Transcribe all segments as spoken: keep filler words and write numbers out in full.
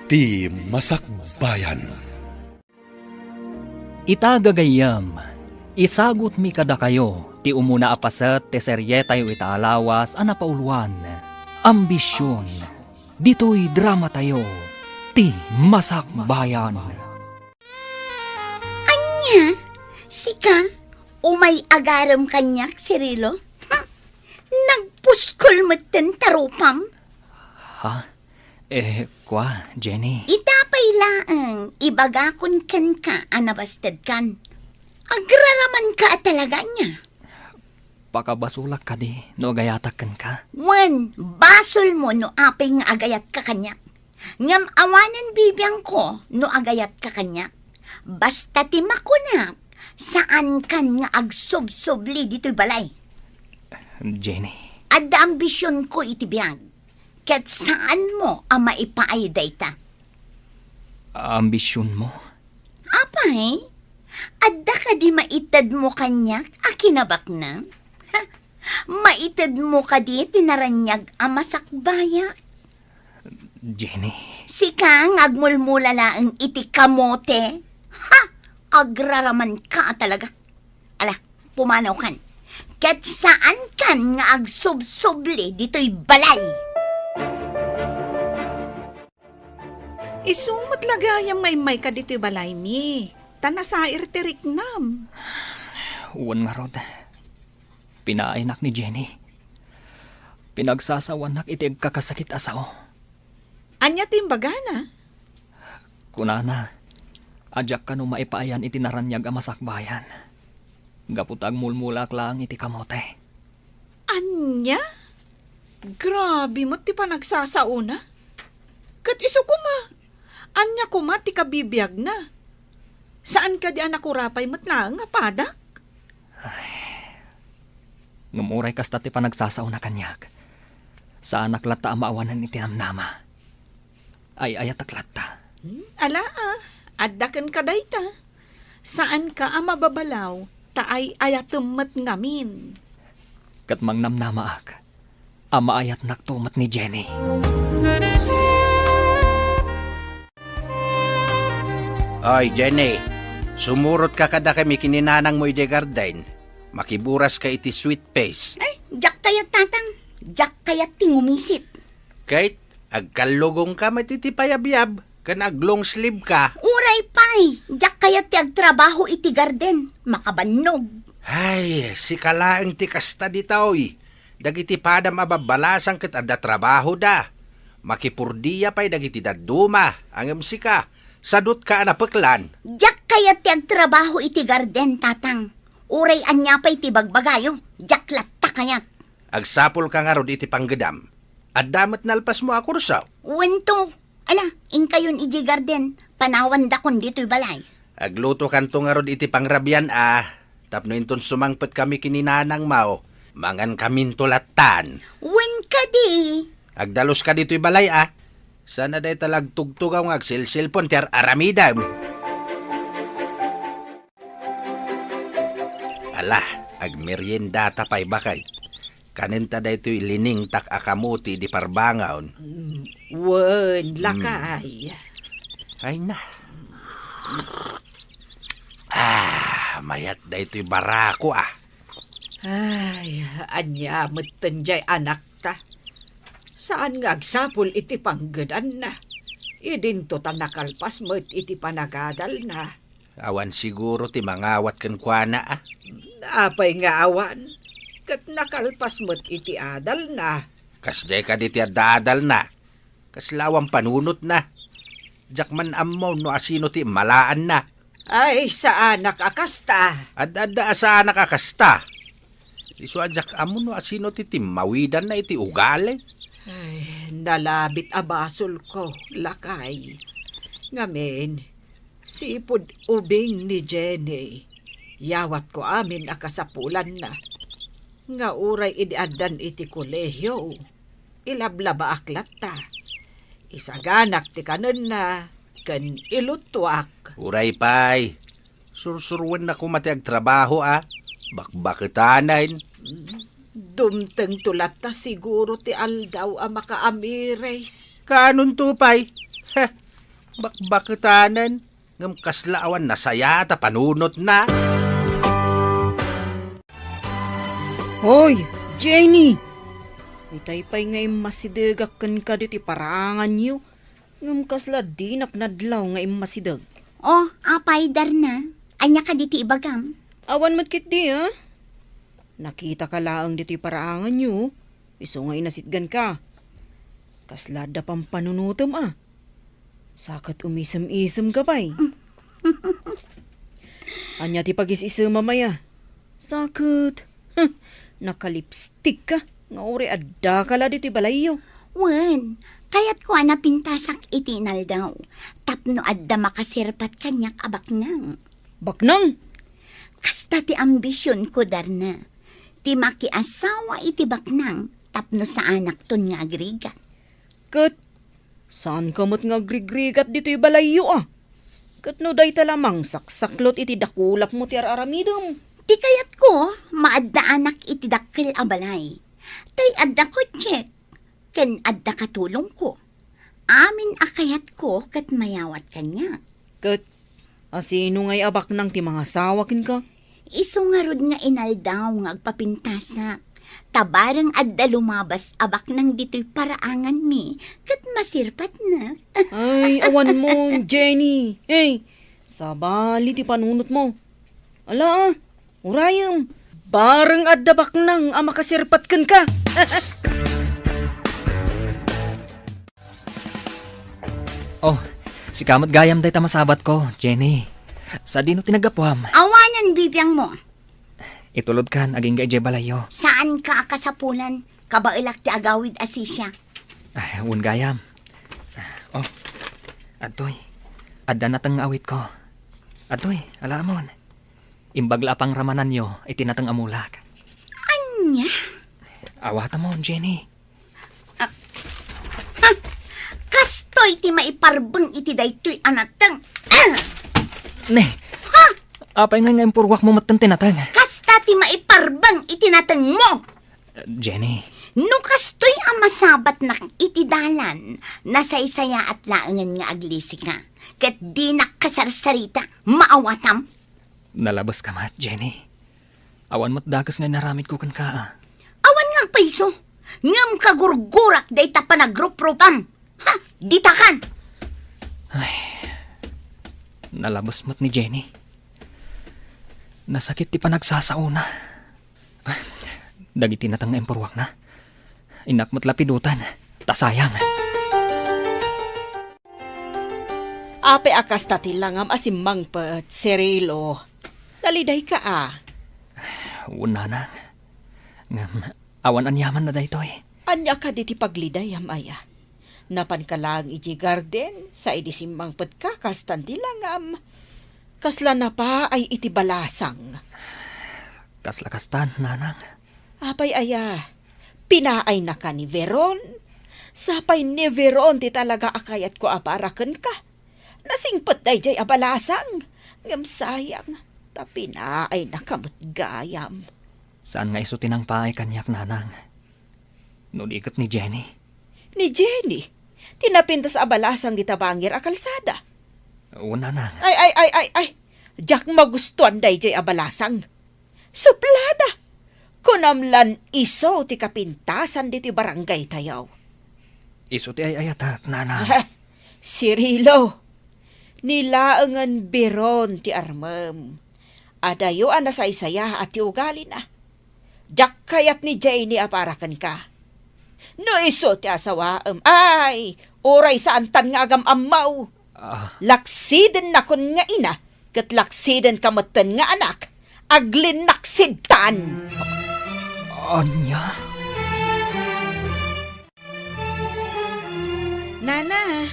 Ti Masakbayan. Ita, gagayyem, isagutmi kadakayo ti umuna a paset ti serietayo ita a lawas a napauluan, Ambision. Ditoy dramatayo, Ti Masakbayan. Ania? Sika? Umay agarem kaniak, Cirilo? Hm? Nagpuskol metten ta rupam? Ha? Eh, kua, Jenny? Ita pay laeng, ibagakon kenka a nabastedkan. Agraramanka a talaga ania? Pakabasolak kadi no agayatak kenka? Wen, basolmo no apay nga agayatka kaniak. Ngem awanen bibiangko no agayatka kaniak. Basta ti makunak, saankan nga agsubsubli ditoy balay. Jenny. Adda ambisionko iti biag, ket saanmo a maipaay dayta. Ambisionmo? Apay, adda kadi maitedmo kaniak a kinabaknang? Maitedmo kadi ti naraniag a masakbayak? Jenny. Sika nga agmulmula laeng iti kamote? Ha! Agraramanka a talaga. Ala, pumanawkan. Ket saankan nga agsubsubli ditoy balay. Isu met la gayam nga immayka ditoy balaymi, ta nasair ti riknam. Wen ngarud, pinaaynak ni Jenny. Pinagsasawanak iti agkakasakit a sao. Ania ti imbagana? Kunana, a diak kano maipaayan iti naraniag a masakbayan. Gapu ta agmulmulaak laeng iti kamote. Ania? Grabe met ti panagsasaona. Ket isu koma, ania koma ti kabibiagna? Saan kadi a nakurapay met laeng a padak? Ay. Ngem uray kasta ti panagsasaona kaniak, saanak latta a maawanan iti namnama. Ay-ayatek latta. Hmm, ala, ah, adda kenka dayta. Saanka a mababalaw, ta ay-ayatem met ngamin. Ket mangnamnamaak a maayatnakto met ni Jenny. Oy, Jenny, sumurotka kadakami ken ni nanangmo idiay garden. Makiburaska iti sweet face. Ay, diak kayat, Tatang. Diak kayat ti ngumisit. Ket agkallugongka met iti payabyab ken ag-long sleeve ka. Uray pay, diak kayat ti agtrabaho iti garden. Makabannog. Ay, sika laeng ti kasta ditoy. Dagiti padam a babbalasang ket adda trabahoda. Makipurdia pay dagiti dadduma, ngem sika, sadutka a napeklan. Diak kayat ti agtrabaho iti garden, Tatang. Uray ania pay ti bagbagayo, diak latta kayat. Agsapulka ngarud iti panggedam. Adda met nalpasmo a kurso? Wen to. Ala, inkayon idiay garden, panawandakon ditoy balay. Aglutokanto ngarud iti pangrabian a, tapno inton sumangpetkami ken ni nanangmo, mangankaminto lattan. Wen kadi. Agdaluska ditoy balay a. Saan a dayta la agtugtugaw nga agselselpon ti ar-aramidem. Ala, agmeriendata pay, baket. Kanenta daytoy liningtak a kamote idi parbangon. Mm, wen, mm, lakay. Ay na. Ah, mayat daytoy barako, ah. Ay, ania metten jay anakta? Saan nga agsapul iti panggedanna. Idinto ta nakalpas met iti panagadalna. Awan siguro ti mangawat kenkuana, a? Apay nga awan? Ket nakalpas met iti adalna. Kasdiay kadi ti adda adalna? Kasla awan panunotna. Diak man ammo no asino ti immalaanna. Ay, saanak a kasta. Ad-adda a saanak a kasta. Isu a diak ammo no asino ti timmawidanna iti ugali. Ay, nalabit a basolko, lakay. Ngamin, sipud ubing ni Jenny, yawatko amin a kasapulanna. Nga uray idi addan iti kolehio, ilablabaak latta. Isaganak ti kanenna ken iluttuak. Uray pay, sursuruenna koma ti agtrabaho a bakbaketanen. Dumtengto latta siguro ti aldaw a makaamiris. Kaanonto pay? Heh, Bakbaketanen, ngem kasla awan nasayaat a panunotna. Hoy, Jenny! Itay pay nga immasidegak kenka ditoy paraanganyo, ngem kasla dinak nadlaw nga immasideg. O, apay, Darna? Ania kadi ti ibagam? Awan met ketdi, a? Nakitaka laeng ditoy paraanganyo, isu nga inasitganka. Kasla adda pampanunotem, a? Sa ket umisem-isemka pay. Ania ti pagis-isemam aya? Sa ket, huh, nakalipstikka nga uray addaka la ditoy balayyo. Wen, kayatko a napintasak iti inaldaw tapno adda makasirpat kaniak a baknang. Baknang? Kasta ti ambisionko, Darna. Ti makiasawa iti baknang tapno saanakton nga agrigat. Ket saanka met nga agrigrigat ditoy balayyo, a? Ket no dayta la mangsaksaklot iti dakulapmo ti ar-aramidem. Ti kayatko, maaddaanak iti dakkel a balay. Tay adda kotsek, ken adda katulongko. Amin a kayatko ket mayawat kaniak. Ket asino ngay a baknang ti mangasawa kenka? Isu ngarud nga inaldaw nga agpapintasak. Ta bareng adda lumabas a baknang ditoy paraanganmi, ket masirpatna. Ay, awan mo, Jenny. Hey, sabali ti panunotmo. Ala, a, urayem. Bareng adda baknang a makasirpat kenka. Oh, sika met gayam dayta masabatko, Jenny. Sadino ti naggapuam? Awanen bibiangmo. Itulodkan, agingga idiay balayyo. Saanka a kasapulan, kabaelak ti agawid a sisiak. Ay, wen gayam. Oh, adtoy. Adda nateng nga awitko. Adtoy, alaamon. Imbag la a pangramananyo iti nateng a mulak. Ania? Awatamon, Jenny. Ah, ah, kastoy ti maiparbeng iti daytoy a nateng. Ah! Ne. Ha? Apay ngay nga impurwakmo metten ti nateng? Kasta ti maiparbeng iti natengmo. Jenny. No kastoy a masabatnak iti dalan, nasaysayaat laengen nga aglisika. Ket dinak kasarsarita, maawatam. Nalabeska met, Jenny. Awan met dakes nga inaramidko kenka, a. Awan nga agpayso, ngem kagurgurak dayta panagruprupam. Ha, ditakan! Ay, nalabes met ni Jenny. Nasakit ti panagsasaona. Ay, dagiti nateng nga impurwakna. Innak met la pidoten, ta sayang. Apay a kasta ti langam a simmangpet, Cirilo? Nalidayka a? Wen, nanang. Ngem, awan aniamanna daytoy. Ania kadi ti paglidayam aya? Napanka laeng idiay garden, sa idi simmangpetka, kastan ti langam. Kasla napaay iti balasang. Kasla kastan, nanang. Apay aya? Pinaaynaka ni Veron? Sapay ni Veron ti talaga a kayatko a para kenka. Nasingpet daydiay a balasang. Ngem sayang, ta pinaaynaka met gayam. Saan nga isu ti nangpaay kaniak, nanang. No di ket ni Jenny. Ni Jenny? Ti napintas a balasang dita bangir a kalsada? Wen, nanang. Ay, ay, ay, ay, ay! Diak magustuan daydiay a balasang. Suplada! Kunam lan isu ti kapintasan ditoy barangaytayo. Isu ti ay-ayatek, nanang. Ah, Cirilo, ni laengen Veron ti armem. Adayo a nasaysayaat ti ugalina. Diak kayat ni Jenny a para kenka. No isu ti asawaem, ay, uray saantan nga agam-ammo. Ah. Laksidennakon nga ina, ket laksidenka metten nga anak, aglinnaksidtan. Ania? Nana,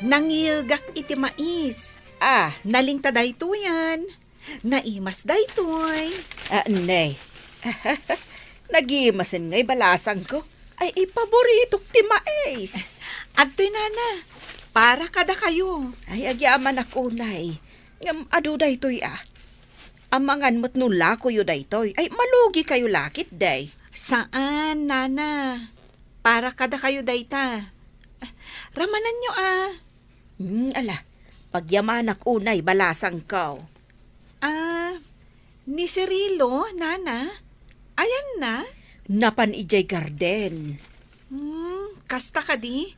nangiyegak iti mais. Ah. Nalingta daytoyen. Naimas daytoy. Ah, ne. Nagimasen ngay balasangko. Ay, ipaboritok ti mais. Adtoy, nana. Para kadakayo. Ay, agyamanak unay. Ngem adu daytoy, a. Amangan met no lakoyo daytoy. Ay, malugikayo la ketdi. Saan, nana. Para kadakayo dayta. Ramananyo, a. Hmm, ala, pagyamanak unay balasangko. Ah, ni Cirilo, nana? Ayanna? Napan idiay garden. Hmm, kasta kadi?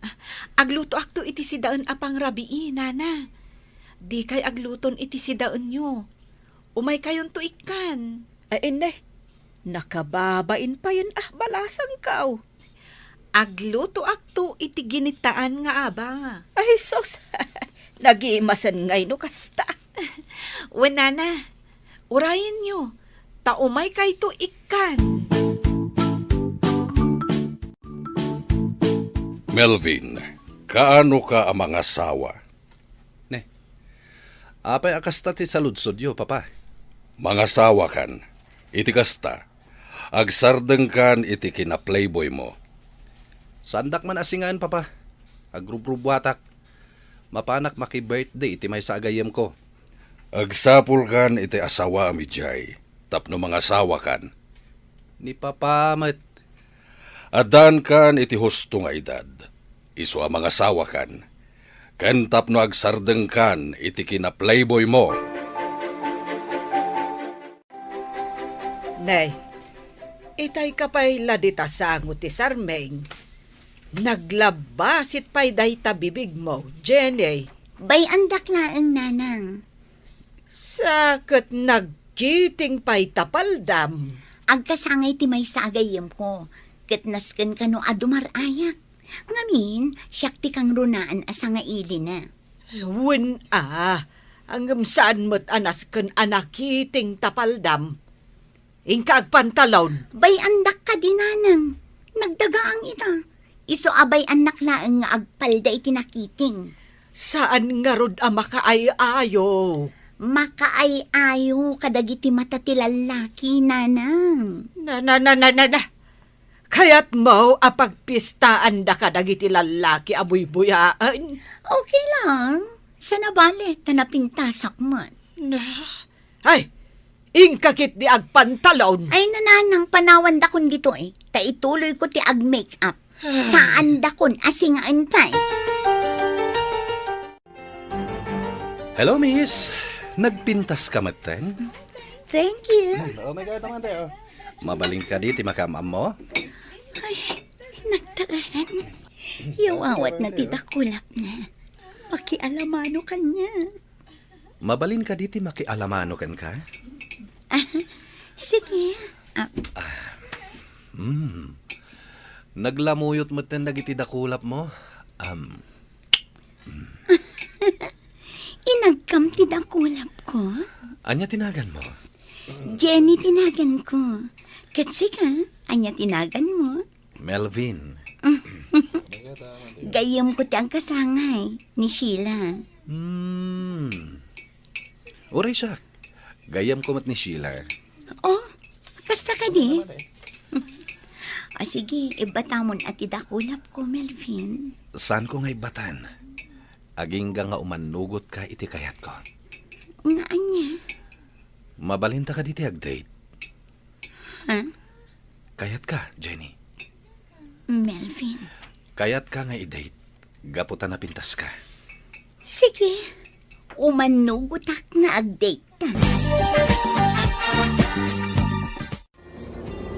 Ah, aglutoakto iti sidaen a pangrabii, nana. Dikay agluton iti sidaenyo. Umaykayonto ikkan. Ay, inne, nakababain payen a balasangko. Aglutoakto iti ginitaan nga aba. Ay, sus! Nagimasen ngay no kasta. Wen, nana, urayenyo, ta umaykayto ikkan. Melvin, kaano ka a mangasawa? Ne. Apay a kasta ti saludsodyo, Papa? Mangasawakan. Iti kasta, agsardengkan iti kina-playboymo. Saandak man a singaen, Papa. Agrubrubuatak. Mapanak maki-birthday iti maysa a gayyemko. Agsapulkan iti asawaem idiay tapno mangasawakan. Ni Papa met. Addankan iti husto nga edad, isu a mangasawakan, ken tapno agsardengkan iti kina-playboymo. Nay, itayka pay la dita sango ti sarmeng. Naglabbasit pay dayta bibigmo, Jenny. Bay-andak laeng, nanang. Sa ket nagkiting pay ta paldam. Agkasangay ti maysa a gayyemko, ket nasken kano a dumar-ayak. Ngamin, siak ti kangrunaan a sangailina. Wen a, ngem saan met a nasken a nakiting ta paldam. Inka agpantalon. Bay-andak kadi, nanang. Nagdagaang ita. Isu a bay-annak laeng nga agpalda iti nakiting. Saan ngarud a makaay-ayo? Makaay-ayo kadagiti mata ti lallaki, nanang. Na, na, na, na, na, na. Kayatmo a pagpistaanda kadagiti lallaki a buybuyaen? Okay lang. Saan a bale, ta napintasak man. Na, ay, inka ketdi agpantalon. Ay, nanang, panawandakon ditoy, ta ituloyko ti ag-make up. Saandakon a singaen pay. Hello, miss. Nagpintas ka metten? Thank you. Hmm, oh my God, naman tayo. Mabalin kadi ti makaam-ammo? Ay, nagtaaran. Yawawat na ti dakulap na. Pakialamano kanya. Mabalin kadi ti makialamano kenka? Ah, sige. Ah. Hmm. Naglamuyot metten dagiti dakulapmo. Am. Inagkam ti dakulapko? Ania ti naganmo? Jenny ti naganko. Ket sika, ania ti naganmo? Melvin. Gayyemko ti agkasangay, ni Sheila. Hmm. Uray siak, gayyemko met ni Sheila. Oh, kasta kadi? Ah, sige, ibbatamon a ti dakulapko, Melvin. Saanko nga ibbatan? Agingga nga umannugotka iti kayatko. Nga ania? Mabalinta kadi ti ag-date? Ha? Kayatka, Jenny? Melvin. Kayatka nga i-date, gapu ta napintaska. Sige, umannugotak nga ag-date ta.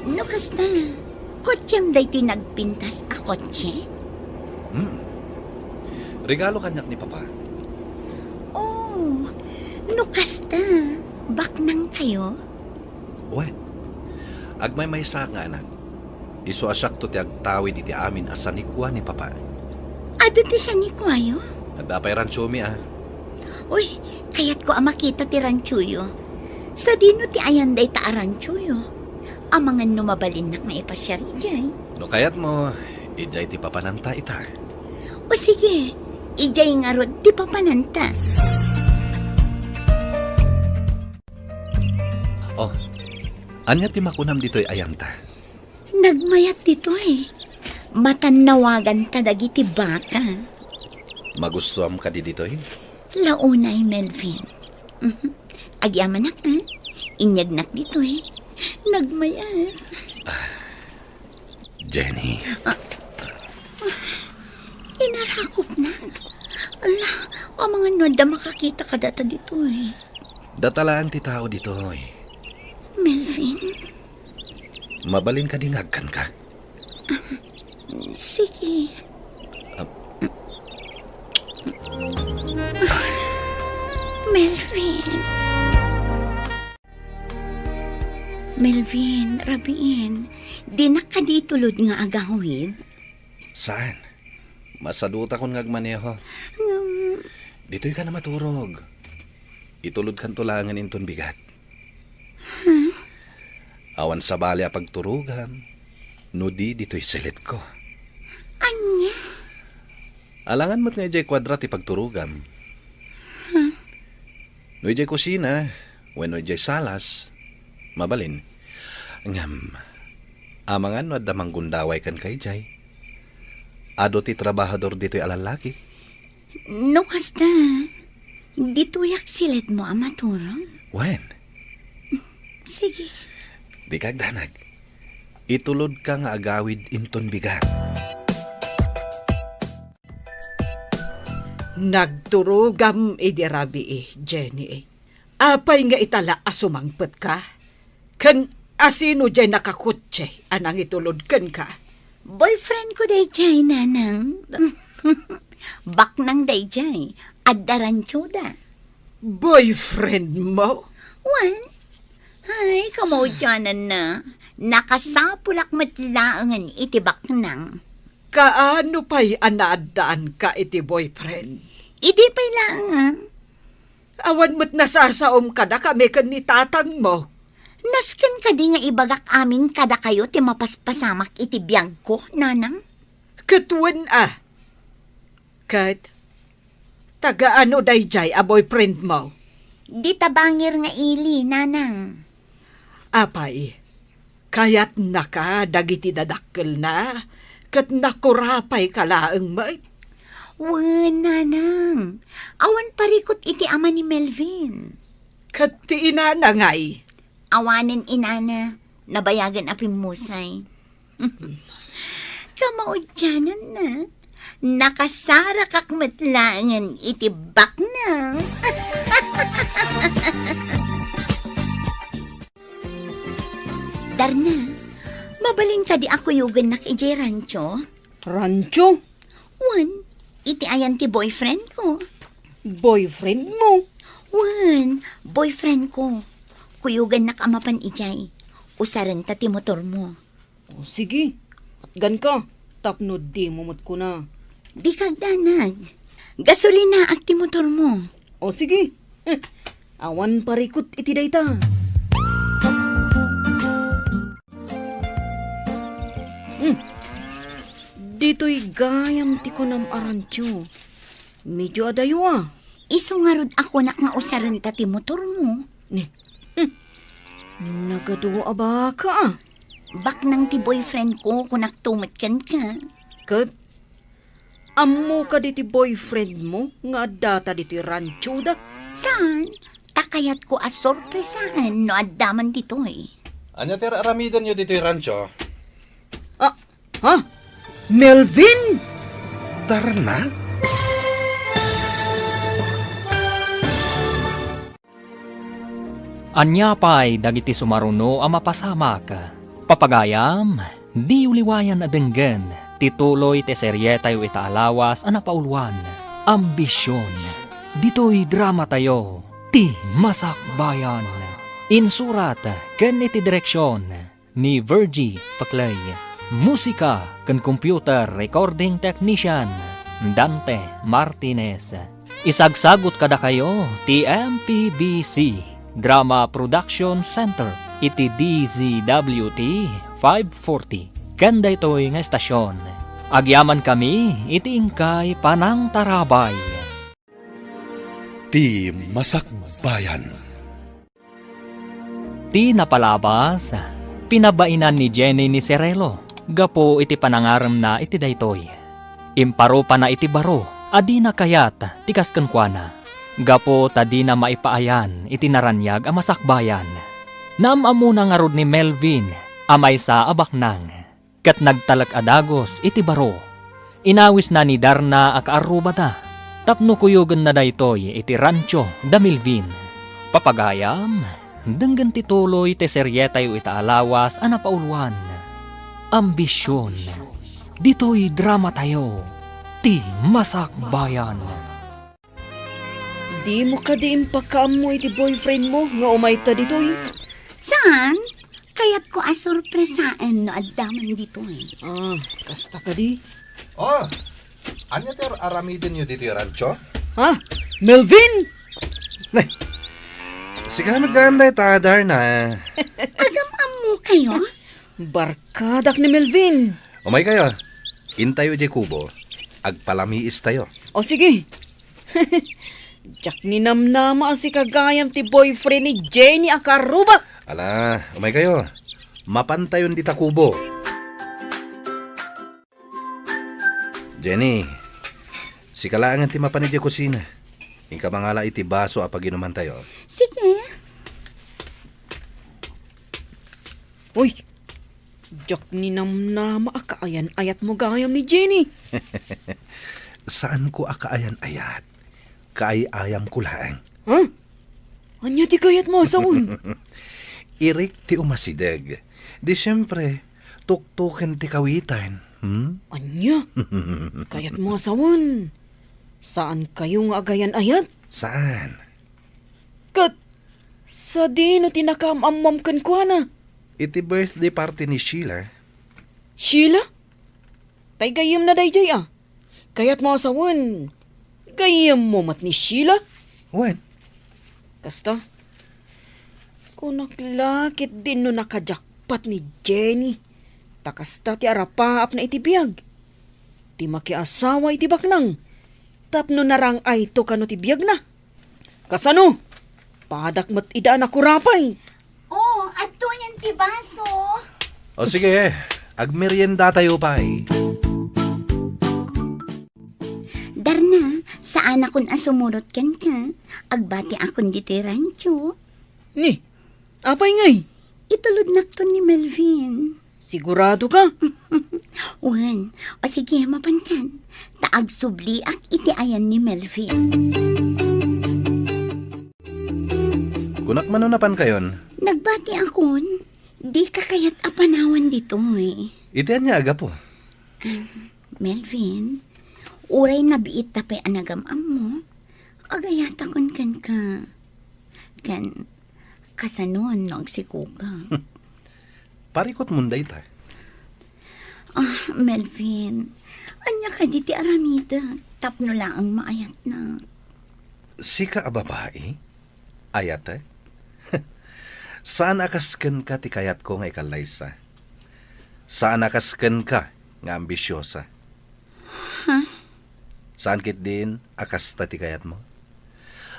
No kasta, kotsem daytoy nagpintas a kotse? Hmm. Regalo kaniak ni Papa. Oh, no kasta, baknang kayo? Wen, agmaymaysaak nga anak. Isu a siakto ti agtawid iti amin a sanikua ni Papa. Adu ti sanikuayo? Adda pay rantsomi a. Uy, kayatko a makita ti rantsoyo. Sadino ti ayan dayta a rantsoyo? Amangan no mabalinnak nga ipasiar idiay. No kayatmo, idiay ti papananta ita. O sige, idiay ngarud ti papananta. Oh, ania ti makunam ditoy ayanta? Nagmayat ditoy. Matannawaganta dagiti baka. Magustuam kadi ditoy? Launay, Melvin. Mhm. Agyamanak, ha? Inyagnak ditoy. Nagmayat. Jenny. Ah. Inarakopna. Ala, amangan no adda makakita kadata ditoy. Data laeng ti tao ditoy. Melvin? Mabalin kadi nga agkanka? Sige. Ah. Melvin. Melvin, rabiin, dinak kadi itulod nga agawid? Saan? Masadutakon nga agmaneho. Ngem, ditoy ka na maturog. Itulodkanto laengen inton bigat. Huh? Awan sabali a pagturogam no di ditoy silidko. Ania? Alangan met nga idiay kuadra ti pagturogam. Huh? No idiay kusina, wenno idiay salas, mabalin. Ngem, amangan no adda manggundaway kenka idiay? Adu ti trabahador ditoy a lallaki. No kasta, ditoyak silidmo a maturog? Wen. Sige. Dika agdanag. Itulodka nga agawid inton bigat. Nagturogam idi rabii, Jenny. Apay nga itala a sumangpetka? Ken asino diay nakakotse a nangitulod kenka? Boyfriend ko daydiay, Nanang. Baknang daydiay, adda ranchoda. Boyfriend mo? Wen? Ay, kamaudiananna. Nakasapulak met laengen iti baknang. Kaano pay a naaddaanka iti boyfriend? Idi pay laeng, ah. Awan met nasasaom kadakami ken ni tatangmo. Nasken kadi nga ibagak amin kadakayo ti mapaspasamak iti biagko, Nanang? Ket wen a. Ket taga-ano daydiay a boyfriendmo? Di tabangir nga ili, Nanang. Apay, kayatnaka dagiti dadakkelna, ket nakurapayka laeng met? Wen, Nanang. Awan parikut iti ama ni Melvin. Ket ti inana ngay? Awanen inana, nabayagen a pimmusay. Kamaudiananna, nakasarakak met laengen iti baknang. Darna, mabalin kadi a kuyogennak idiay rancho? Rancho? Wen, iti ayan ti boyfriend ko. Boyfriend mo? Wen, boyfriend ko. Kuyogennak a mapan idiay. Usarenta ti motor mo. O, sige. Atganka, tapno dimo met kuna. Dika agdanag. Gasolinaak ti motor mo. O, sige. Awan parikut iti dayta. Hmm. Ditoy gayam ti kunam a rancho. Medyo adayo a. Isu ngarud a kunak nga usarenta ti motor mo. Ni, hmm. Nagadu a baka a. Baknang ti boyfriend ko, kunak to met kenka. Ket, ammo kadi ti boyfriend mo nga addata ditoy rancho da? Saan? Ta kayatko a sorpresaen no adda man ditoy. Ania ti ar-aramidenyo ditoy rancho? Ah, ha? Melvin? Darna? Ania pay dagiti sumaruno a mapasamak? Papagayam, diyo liwayan a denggen ti tuloy ti serietayo ita a lawas a napauluan, Ambision. Ditoy dramatayo, Ti Masakbayan. Insurat ken iti direksion ni Virgie Paclay. Musika ken computer recording technician, Dante Martinez. Isagsagut kadakayo ti M P B C Drama Production Center iti D Z W T five forty. Ken daytoy nga estasion, agyamankami iti inkay panangtarabay. Ti Masakbayan. Ti napalabas, pinabainan ni Jenny ni Cirelo gapu iti panangaremna iti daytoy. Imparupana iti baro a dina kayat ti kas kenkuana, gapu ta dina maipaayan iti naraniag a masakbayan. Naam-ammona ngarud ni Melvin a maysa a baknang. Ket nagtalek a dagus iti baro. Inawisna ni Darna a kaarrubada. Tapno kuyogenna daytoy iti rancho da Melvin. Papagayam, denggen ti tuloy ti serietayo ita a lawas a napauluan, Ambision. Ditoy dramatayo, ti Masakbayan. Dimo kadi impakaammo iti boyfriend mo nga umayta ditoy? Saan? Kayatko a sorpresaen no adda man ditoy. Ah, kasta kadi? Oh, ania ti ar-aramidenyo ditoy rancho? Ha? Melvin? Nay, sika met gayam dayta, Darna. Agam-ammokayo? Barkadak ni Melvin. Umaykayo. Intayo idiay kubo. Agpalamiistayo. O, sige. Diak ninamnama a sika gayam ti boyfriend ni Jenny a karrubak. Ala, umaykayo. Mapantayon dita kubo. Jenny, sika laengen ti mapan idiay kusina. Inka mangala iti baso a paginumantayo. Sige. Uy, diak ninamnama a kaayan-ayatmo gayam ni Jenny. Saanko a kaayan-ayat. Kaay-ayamko laeng. Ha? Ania ti kayatmo a sawen? Irik ti umasideg. Di siempre, tuktuken ti kawitan. Hmm? Ania? Kayatmo a sawen? Saankayo nga agayan-ayat? Saan? Ket sadino ti nakaam-ammom kenkuana? Iti birthday party ni Sheila. Sheila? Tay gayyemna daydiay a. Kayatmo a sawen, gayyemmo met ni Sheila? Wen. Kasta, kunak la ketdin no nakajakpat ni Jenny. Ta kasta ti arapaapna iti biag. Ti makiasawa iti baknang. Tapno narang-ayto kano ti biagna. Kasano? Padak met ida a nakurapay. Oh, adtoyen ti baso. O sige, agmeriendatayo pay. Darna, saanakon a sumurot kenka. Agbatiakon ditoy rancho. Ni, apay ngay? Itulodnakton ni Melvin. Sigurado ka? Wen, o sige, mapankan. Ta agsubliak iti ayan ni Melvin. Kunak mano napankayon? Nagbatiakon, dika kayat a panawan ditoy. Iti ania a gapu? Melvin, uray nabiitta pay a nagam-ammo, agayatakon kenka. Ken, kasanon no agsikoka? Parikutmon dayta. Ah, Melvin, ania kadi ti aramidek tapno laeng maayatnak? Sika a babai? Ayatek? Saan a kas kenka ti kayatko nga ikallaysa. Saan a kas kenka nga ambisiosa. Ha? Saan ketdin a kasta ti kayatmo?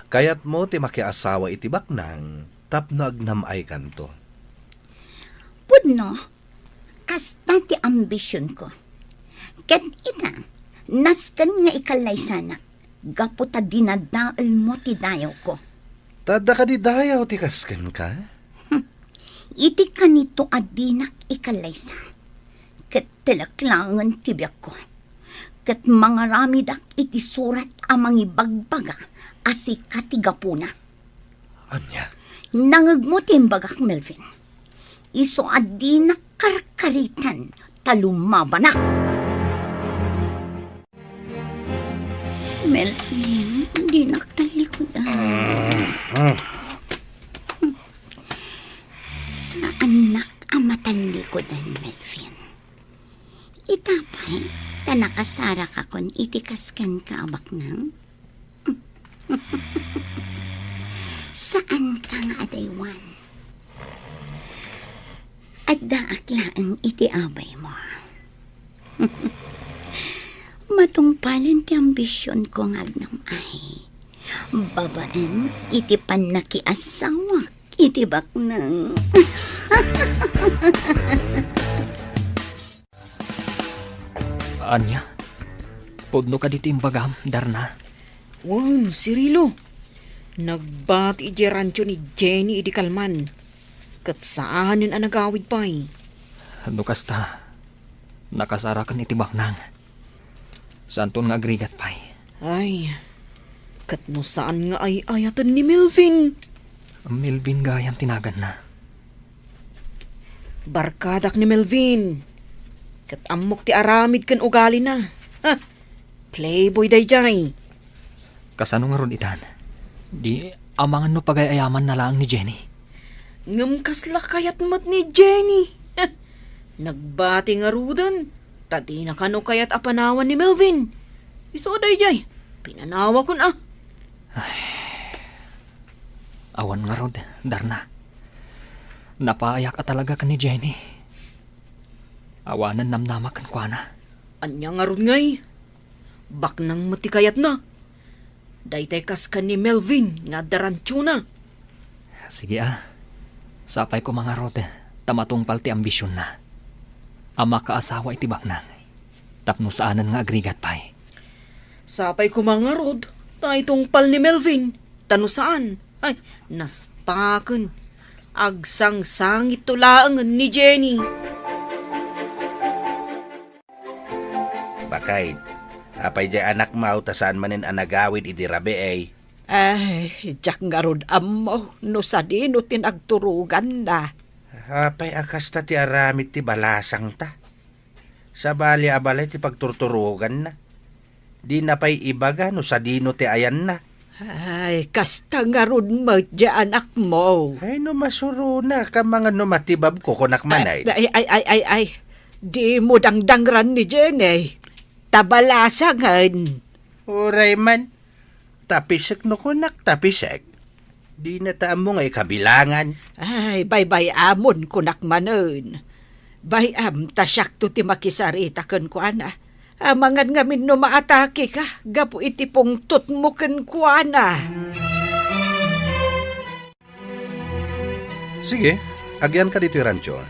Kayatmo ti makiasawa iti baknang tapno agnam-aykanto. Pudno, kasta ti ambisionko. Ket ita, nasken nga ikallaysanak gapu ta dinadaelmo ti dayawko. Ta adda kadi dayaw ti kas kenka? Iti kanito a dinak ikallaysa, ket telek laengen ti biagko, ket mangaramidak iti surat a mangibagbaga a sika ti gapuna. Ania? Nangegmo ti imbagak, Melvin. Isu a dinak karkaritan ta lumabanak. Melvin, dinak tallikudan. Saannak a matallikudan, Melvin. Ita pay, ta nakasarakakon iti kas kenka a baknang. Saanka nga adaywan. Addaak laeng iti abaymo. Matungpalen ti ambisionko nga agnam-ay. Babaen iti pannakiasawak iti baknang. Ania? Pudno kadi ti imbagam, Darna? Wen, Cirilo. Nagbati idiay rancho ni Jenny idi kalman. Ket saanen a nagawid pay. No kasta, nakasaraken iti baknang. Saanton nga agrigat pay. Ay, Ket no saan nga ay-ayaten ni Melvin? Melvin gayam ti naganna. Barkadak ni Melvin. Ket ammok ti aramid ken ugalina. Ha! Playboy daydiay. Kasano ngarud itan? Di amangan no pagay-ayamanna laeng ni Jenny. Ngem kasla kayat met ni Jenny. Nagbati ngaruden, ta dina kano kayat a panawan ni Melvin. Isu daydiay, pinanawakon a. Awan ngarud, Darna. Napayak a talaga ken ni Jenny. Awanen namnama kenkuana. Ania ngarud ngay? Baknang met ti kayatna. Daytay kas ken ni Melvin nga adda rantiona. Sige a. Sapay koma ngarud ta matungpal ti ambisionna a makaasawa iti baknang tapno saanen nga agrigat pay. Sapay koma ngarud ta itungpal ni Melvin ta no saan, ay, naspaken. Agsangsangitto laengen ni Jenny. Bakay, apay diay anakmo ta saan manen a nagawid idi rabii? Ay, diak ngarud ammo no sadino ti nagturoganna. Apay a kasta ti aramid ti balasangta? Sabali a balay ti pagturturoganna. Dina pay ibaga no sadino ti ayanna. Ay, kasta ngarud met diay anakmo. Ay, no masurona, kamangan no matibabko, kunak manen. Ay, ay, ay, ay, ay. Dimo dangdangran ni Jenny. Ta balasangen. Uray man. Tapisek no kunak, tapisek. Dina ta ammo nga ikabilangan. Ay, baybay-amon, kunak manen. Bay-am ta siakto ti makisarita kenkuana. Amangan ngamin no maatakeka gapu iti pungtotmo kenkuana. Sige, agyanka ditoy rancho.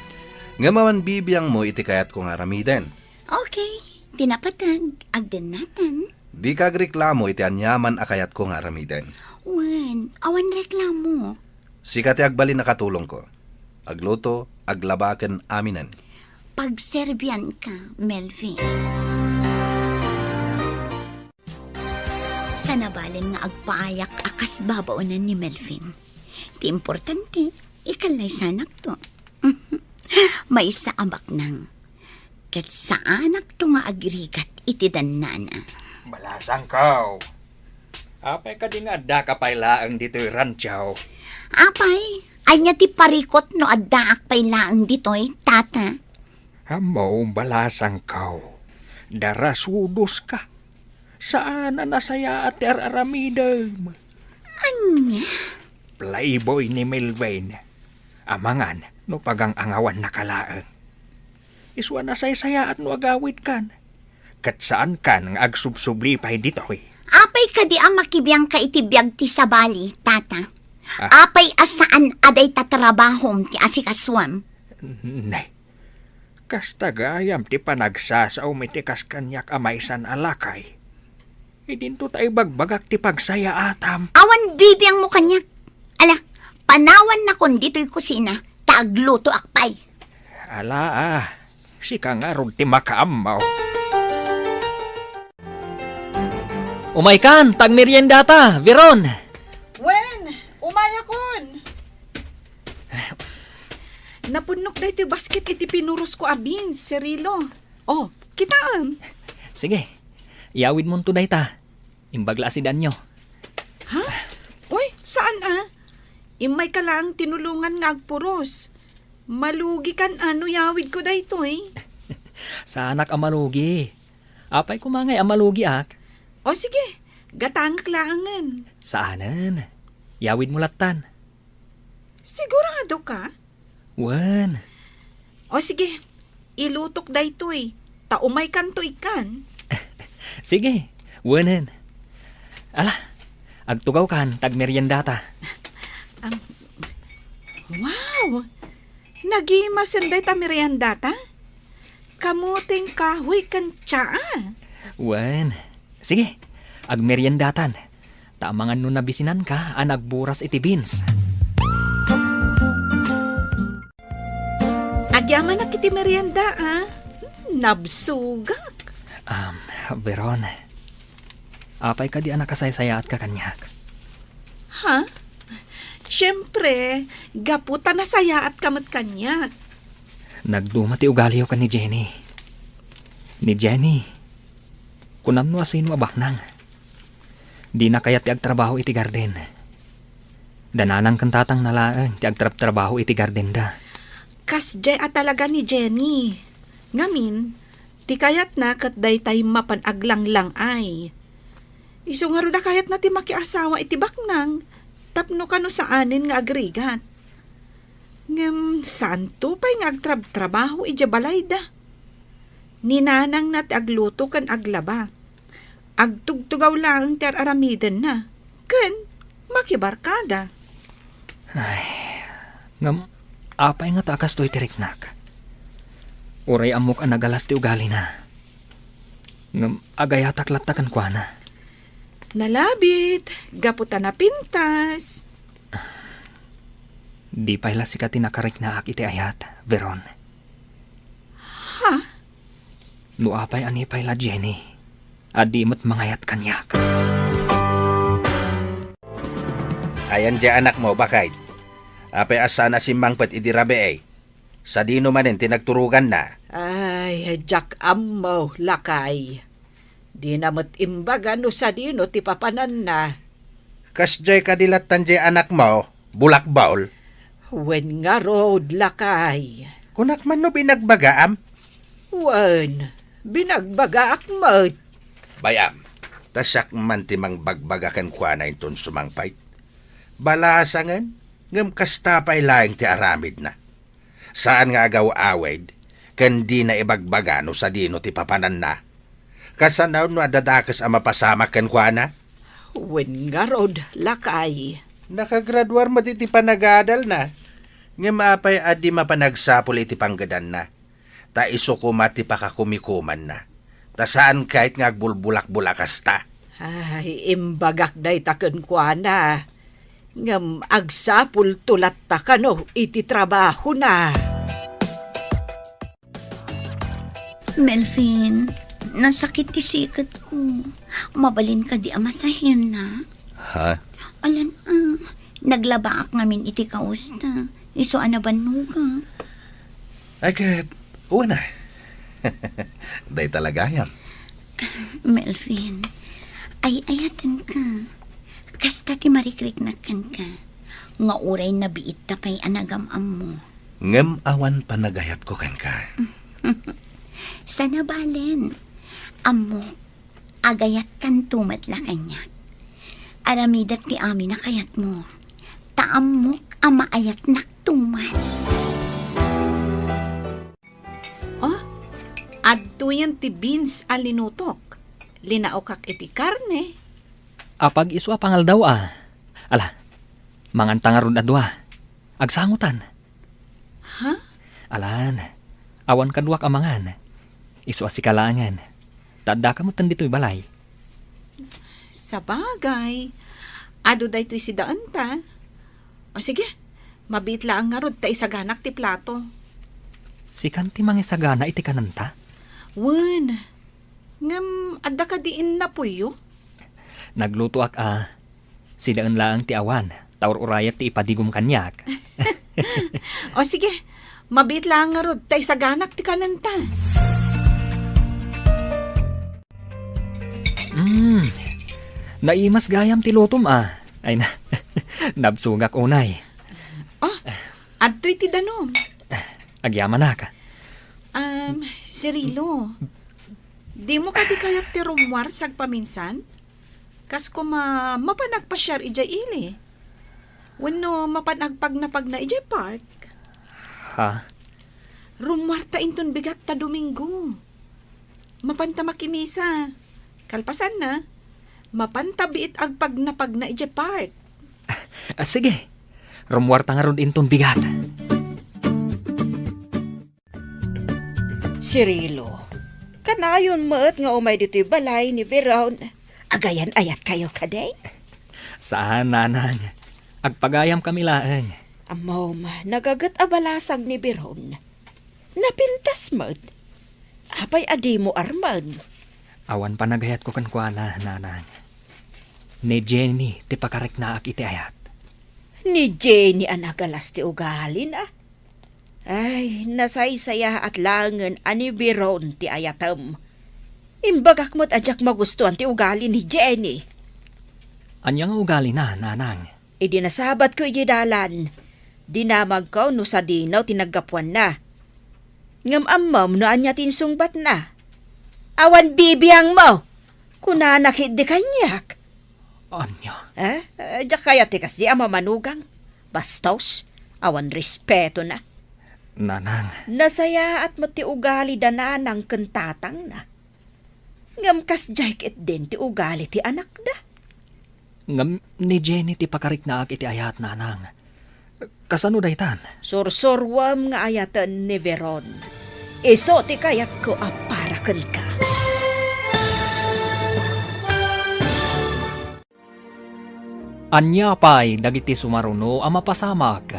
Ngem awan bibiangmo iti kayatko nga aramiden. Okay, ti napateg, agdennatan. Dika agreklamo iti aniaman a kayatko nga aramiden. Wen, awan reklamo. Sika ti agbalin a katulongko. Agluto, aglaba ken aminen. Pagserbianka, Melvin. Sanabalen nga agpaayak a kas babaonen ni Melvin. Ti importante, ikallaysanakto. Maysa a baknang. Ket saanakto nga agrigat iti dannana. Balasangko. Apay kadi nga addaka pay laeng ditoy rancho? Apay, ania ti parikut no addaak pay laeng ditoy, tata? Ammo, balasangko. Darasudoska. Saan a nasayaat ti ar-aramidem. Ania? Playboy ni Melvin. Amangan no pagang-angawannaka laeng. Isu a nasaysayaat no agawidkan. Ket saankan nga agsubsubli pay ditoy. Apay kadi a makibiangka iti biag ti sabali, tata? Ah. Apay a saan a dayta trabahom ti asikasuem? Ne. Kasta gayam ti panagsasaom iti kas kaniak a maysan a lakay. Idinto ta ibagbagak ti pagsayaatam. Awan bibiangmo kaniak. Ala, panawannakon ditoy kusina, ta aglutoak pay. Ala, ah, sika ngarud ti makaammo. Umaykan, ta agmeriendata, Veron. Wen, umayakon. Napunnok daytoy basket iti pinurosko a beans, Cirilo. Oh, kitaem. Sige, iyawidmonto dayta. Imbag la a sidanyo. Ha? Uy, saan a? Immayka laeng tinulongan nga agpuros. Malugikan a no iyawidko daytoy. Saanak a malugi. Apay koma ngay a malugiak? O sige, gatangak laengen. Saanen. Iyawidmo lattan. Sigurado ka? Wen. O sige, ilutok daytoy, ta umaykanto ikkan. Sige, wenen. Ala, agtugawkan, ta agmeriendata. Am, wow! Nagimasen dayta meriendata? Kamoteng kahoy ken tsaa? Wen. Sige, agmeriendatan. Ta amangan no nabisinanka a nagburas iti beans. Agyamanak iti merienda, a. Nabsogak. Um, Veron, Apay kadi a nakasaysayaatka kaniak? Ha? Siempre, gapu ta nasayaatka met kaniak. Nagduma ti ugaliyo ken ni Jenny. Ni Jenny, kunam no asino a baknang. Dina kayat ti agtrabaho iti garden. Da nanang ken tatangna laeng ti agtrabtrabaho iti gardenda. Kasdiay a talaga ni Jenny. Ngamin, ti kayatna ket daytay mapan aglanglang-ay. Isu ngarud a kayatna ti makiasawa iti baknang tapno kano saanen nga agrigat. Ngem saanto pay nga agtrabtrabaho idiay balayda. Ni nanangna ti agluto ken aglaba. Agtugtugaw laeng ti ar-aramidenna ken makibarkada. Ay, ngem apay ngata a kastoy ti riknak? Uray ammok a nagalas ti ugalina. Ngem agayatak latta kenkuana. Nalabit, gapu ta napintas. Di pay la sika ti nakariknaak iti ayat, Veron. Ha? No apay a ni pay la Jenny, a di met mangayat kaniak. Ayan diay anakmo, baket? Apay a saan a simmangpet idi rabii? Sadino manen ti nagturoganna? Ay, diak ammo, lakay. Dina met imbaga no sadino ti papananna. Kasdiay kadi lattan diay anakmo, bulakbol? Wen ngarud, lakay. Kunak man no binagbagaam? Wen, binagbagaak met. Bay-am, ta siak man ti mangbagbaga kenkuana inton sumangpet. Balasangen, ngem kasta pay laeng ti aramidna. Saan nga agaw-awid, ken dina ibagbaga no sadino ti papananna. Kasano no adda dakes a mapasamak kenkuana? Wen ngarud, lakay. Nakagraduar met iti panagadalna. Ngem apay a di mapan agsapul iti panggedanna? Ta isu koma ti pakakumikumanna. Ta saan ket nga agbulbulakbol a kasta. Ay, imbagak dayta kenkuana. Ngem agsapulto latta kano iti trabahona. Melvin, nasakit ti siketko. Mabalin kadi a masahenna? Ha? Alan, ah, naglabaak ngamin iti kausna. Isu a nabannogak. Ay, ket, wen a. Dayta la gayam. Melvin, ay-ayatenka. Kasta ti marikriknak kenka. Nga uray nabiitta pay a nagam-ammo. Ngem awan panagayatko kenka. Sana balen. Ammok, agayatkanto met la kaniak. Aramidek ti amin a kayatmo. Ta ammok a maayatnakto met. Oh, adtoyen ti beans a linutok. Linaokak iti karne. Apag-isu a pangaldaw a. Ala, manganta ngarud a dua. Agsangotan. Ha? Alan, awan kaduak a mangan. Isu a sika laengen. Ta addaka metten ditoy balay. Sabagay, adu daytoy sidaenta. O sige, mabiit laeng ngarud ta isaganak ti plato. Sikan ti mangisagana iti kanenta? Wen, ngem adda kadi innapoyo? Naglutoak a, sidaen laeng ti awan, ta ur-urayek ti ipadigom kaniak. O sige, mabiit laeng ngarud ta isaganak ti kanenta. Mm, naimas gayam ti lutom a. Ay na, nabsogak unay. Oh, adtoy ti danum. Agyamanak. Um, Cirilo, dimo kadi kayat ti rummuar sagpaminsan? Kas koma mapan agpasiar idiay ili. Wenno mapan agpagnapagna idiay park? Ha? Rummuarta inton bigat ta Domingo. Mapanta makimisa. Kalpasanna, mapanta biit agpagnapagna idiay park. Ah, sige. Rummuarta ngarud inton bigat. Cirilo, kanayon met nga umay ditoy balay ni Veron. Agayan-ayatkayo kadi? Saan, nanang. Agpagayamkami laeng. Ammom, nagaget a balasag ni Veron. Napintas met. Apay a dimo armen? Awan panagayatko kenkuana, nanang. Ni Jenny ti pakariknaak iti ayat. Ni Jenny a nagalas ti ugalina? Ay, nasaysayaat laengen a ni Veron ti ayatem. Imbagak met a diak magustuan ti ugali ni Jenny. Ania nga ugalina, nanang? Idi nasabatko idiay dalan, dinamagko no sadino ti naggapuanna. Ngem ammom no ania ti insungbatna. Awan bibiangmo! Kunana ketdi kaniak. Ania? Eh, eh, diak kayat ti kasdi a mamanugang. Bastos, awan respetona. Nanang. Nasayaat met ti ugali da nanang ken tatangna. Ngem kasdiay ketdin ti ugali ti anakda. Ngem ni Jenny ti pakariknaak iti ayat, nanang. Kasano daytan? Sursuruem nga ayaten ni Veron. Isu ti kayatko a para kenka. Ania pay dagiti sumaruno a mapasamak?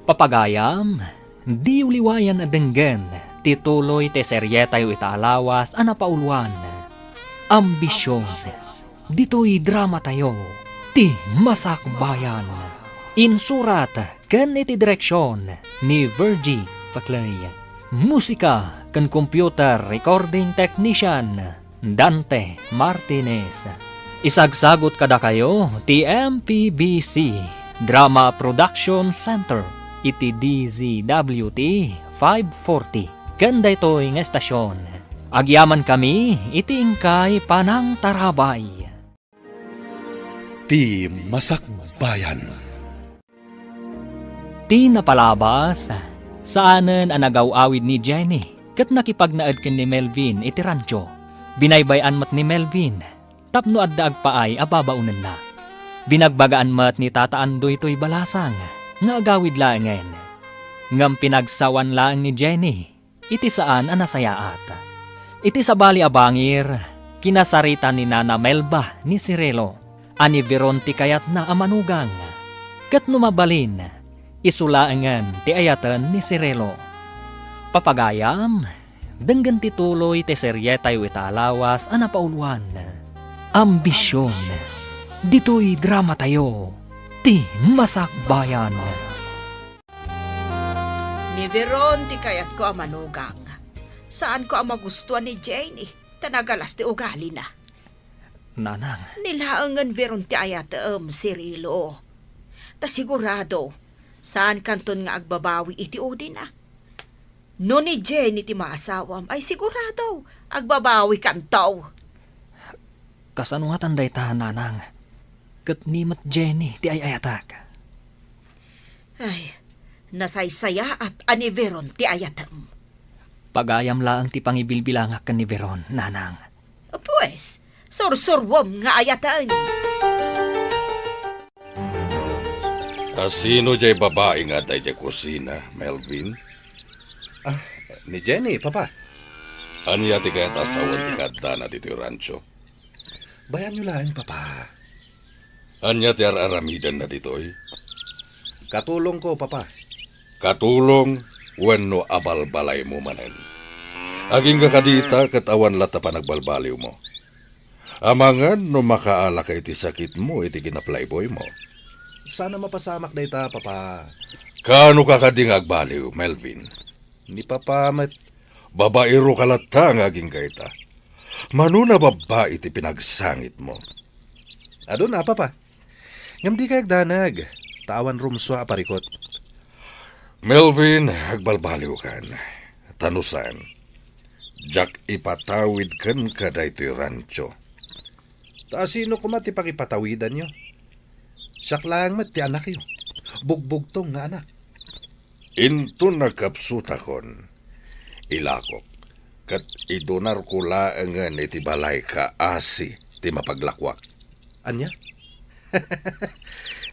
Papagayam, diyo liwayan a denggen ti tuloy ti serietayo ita a lawas a napauluan, Ambision. Ditoy dramatayo, Ti Masakbayan. Insurat ken iti direksion ni Virgie Paclay. Musika ken computer recording technician, Dante Martinez. Isagsagut kadakayo ti M P B C Drama Production Center iti D Z W T five forty. Ken daytoy nga estasion, agyamankami iti inkay panangtarabay. Ti Masakbayan. Ti napalabas, saanen a nagaw-awid ni Jenny ket nakipagnaed ken ni Melvin iti rancho. Binaybay-an met ni Melvin tapno adda agpaay a babaonenna. Binagbagaan met ni Tata Andoy toy balasang nga agawid laengen. Ngem pinagsawan laeng ni Jenny iti saan a nasayaat. Iti sabali a bangir, kinasarita ni Nana Melba ni Cirilo a ni Veron ti kayatna a manugang. Ket no mabalin, isu laengen ti ayaten ni Cirilo. Papagayam, denggen ti tuloy ti serietayo ita a lawas a napauluan, Ambision. Ditoy dramatayo, Ti Masakbayan. Ni Veron ti kayatko a manugang. Saanko a magustuan ni Jenny, ta nagalas ti ugalina. Nanang. Ni laengen Veron ti ayatem, Cirilo. Ta sigurado, saankanton nga agbabawi iti udina. No ni Jenny ti maasawam, ay sigurado, agbabawikanto. Kasano ngatan dayta, nanang? Ket ni met Jenny ti ay-ayatak. Ay, nasaysayaat a ni Veron ti ayatem. Pagayam laeng ti pangibilbilangak ken ni Veron, nanang. Pues, sursuruem nga ayaten. A sino diay babai nga adda idiay kusina, Melvin? Ah, ni Jenny, Papa. Ania ti kayat a sawen ti kaaddana ditoy rancho? Bayanyo laeng, Papa. Ania ti ar-aramidenna ditoy? Katulongko, Papa. Katulong wenno abalbalaymo manen? Agingga kadita ket awan latta panagbalbaliwmo. Amangan no makaalaka iti sakitmo iti kinaplayboymo. Saan a mapasamak dayta, Papa. Kaano ka kadi nga agbaliw, Melvin? Ni Papa met. Babaero ka latta nga agingga ita. Mano a babbai ti pinagsangitmo? Aduna, Papa. Ngem dikay agdanag, ta awan rumsua a parikut. Melvin, agbalbaliwkan. Ta no saan, diak ipatawid kenka daytoy rancho. Ta sino koma ti pangipatawidanyo? Siak laeng met ti anakyo. Bugbugtong nga anak. Inton nagkapsutakon, ilakok, ket idunarko laengen iti balay kaasi ti mapaglakuak. Ania?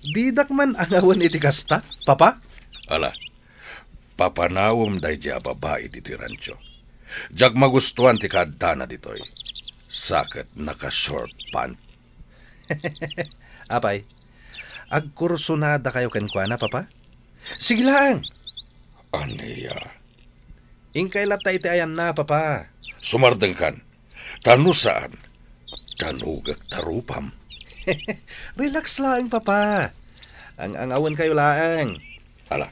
Didak man angawen iti kasta, Papa? Ala, papanawem daydiay a babai ditoy rancho. Diak magustuan ti kaaddana ditoy. Sa ket naka-short pant. Apay, agkursunadakayo kenkuana, Papa? Sige laeng. Ania? Inkay latta iti ayanna, Papa. Sumardengkan. Ta no saan, danugek ta rupam. Relax laeng, Papa. Ang-angawenkayo laeng. Ala,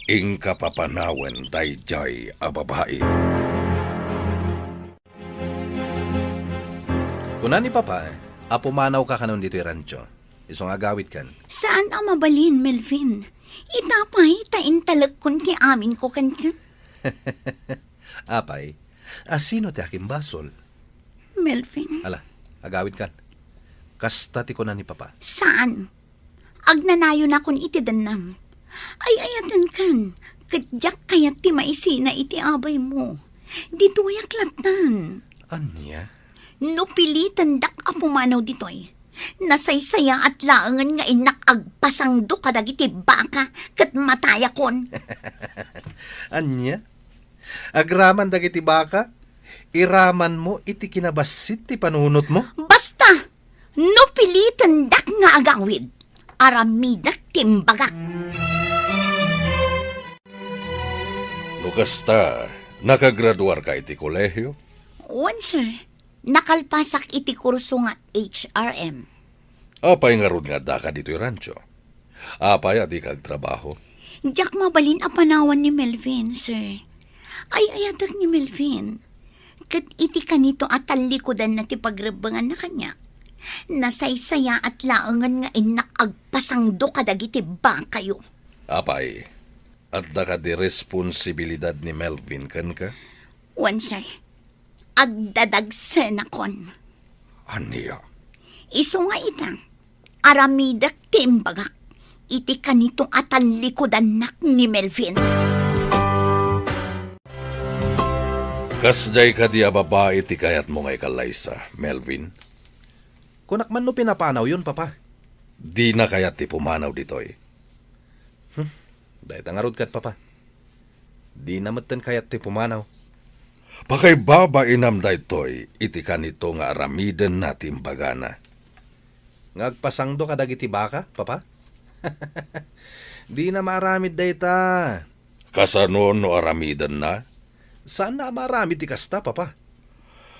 inka papanawen daydiay a babai. Kuna ni Papa a pumanawka kanon ditoy rancho. Isu nga agawidkan. Saan a mabalin, Melvin. Ita pay ta intalekkon ti aminko kenka. Apay, a sino ti akimbasol? Melvin. Ala, agawidkan. Kasta ti kuna ni Papa. Saan? Agnanayonakon iti dennam. Ay-ayatenkan, ket diak kayat ti maisina iti abaymo. Ditoyak lattan. Ania? No pilitendak a pumanaw ditoy, nasaysayaat laengen nga innak agpasangdo kadagiti baka ket matayakon. Ania? Agraman dagiti baka, iramanmo iti kinabassit ti panunotmo? Basta! No pilitendak nga agawid, aramidek ti imbagak. No kasta, nakagraduarka iti kolehio? Wen, sir. Nakalpasak iti kurso nga H R M. Apay ngarud nga addaka ditoy rancho? Apay a dika agtrabaho? Diak mabalin a panawan ni Melvin, sir. Ay-ayatek ni Melvin. Ket iti kanito a tallikudanna ti pagrebbenganna kaniak, nasaysayaat laengen nga innak agpasangdo kadagiti bakayo. Apay, adda kadi responsibilidad ni Melvin kenka? Wen, sir. Agdadagsenakon. Ania? Isu nga ita, aramidek ti imbagak iti kanito a tallikudannak ni Melvin. Kasdiay kadi a babai ti kayatmo nga ikallaysa, Melvin? Kunak man no pinapanawyon, Papa. Dina kayat ti pumanaw ditoy. Hmm, dayta ngarud ket, Papa. Dina metten kayat ti pumanaw. Pakaibabainam daytoy iti kanito nga aramidenna ti imbagana. Nga agpasangdo kadagiti baka, Papa? Dina maaramid dayta. Kasano no aramidenna? Saanna a maaramid ti kasta, Papa.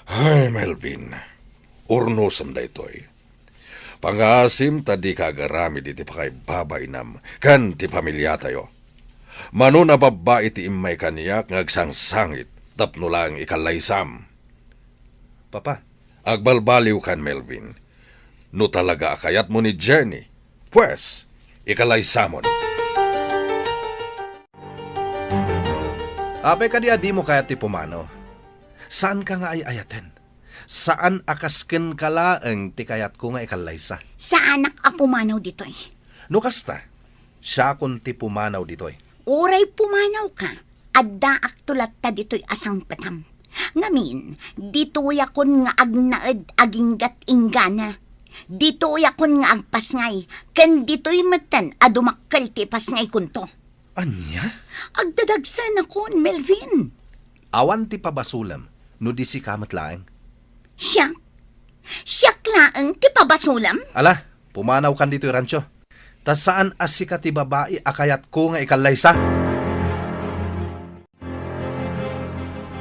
Ay, Melvin, urnosem daytoy. Pangaasim ta dika agaramid iti pakaibabainam ken ti familiatayo. Mano a babbai ti immay kaniak nga agsangsangit tapno laeng ikallaysam. Papa. Agbalbaliwkan, Melvin. No talaga a kayatmo ni Jenny, pues, ikalaysamon. Apay kadi a dimo kayat ti pumanaw? Saanka nga ay-ayaten? Saan a kas kenka laeng ti kayatko nga ikallaysa? Saanak a pumanaw ditoy. No kasta, siakon ti pumanaw ditoy. Uray pumanawka, addaakto latta ditoy a sangpetam. Ngamin, ditoyakon nga agnaed aginggat inggana. Ditoyakon nga agpasngay, ken ditoy metten a dumakkel ti ipasngaykonto. Ania? Agdadagsenakon, Melvin. Awan ti pabasolem no di sika met laeng. Siak? Siak laeng ti pabasolem? Ala, pumanawkan ditoy rancho. Ta saan a sika ti babai a kayatko nga ikallaysa.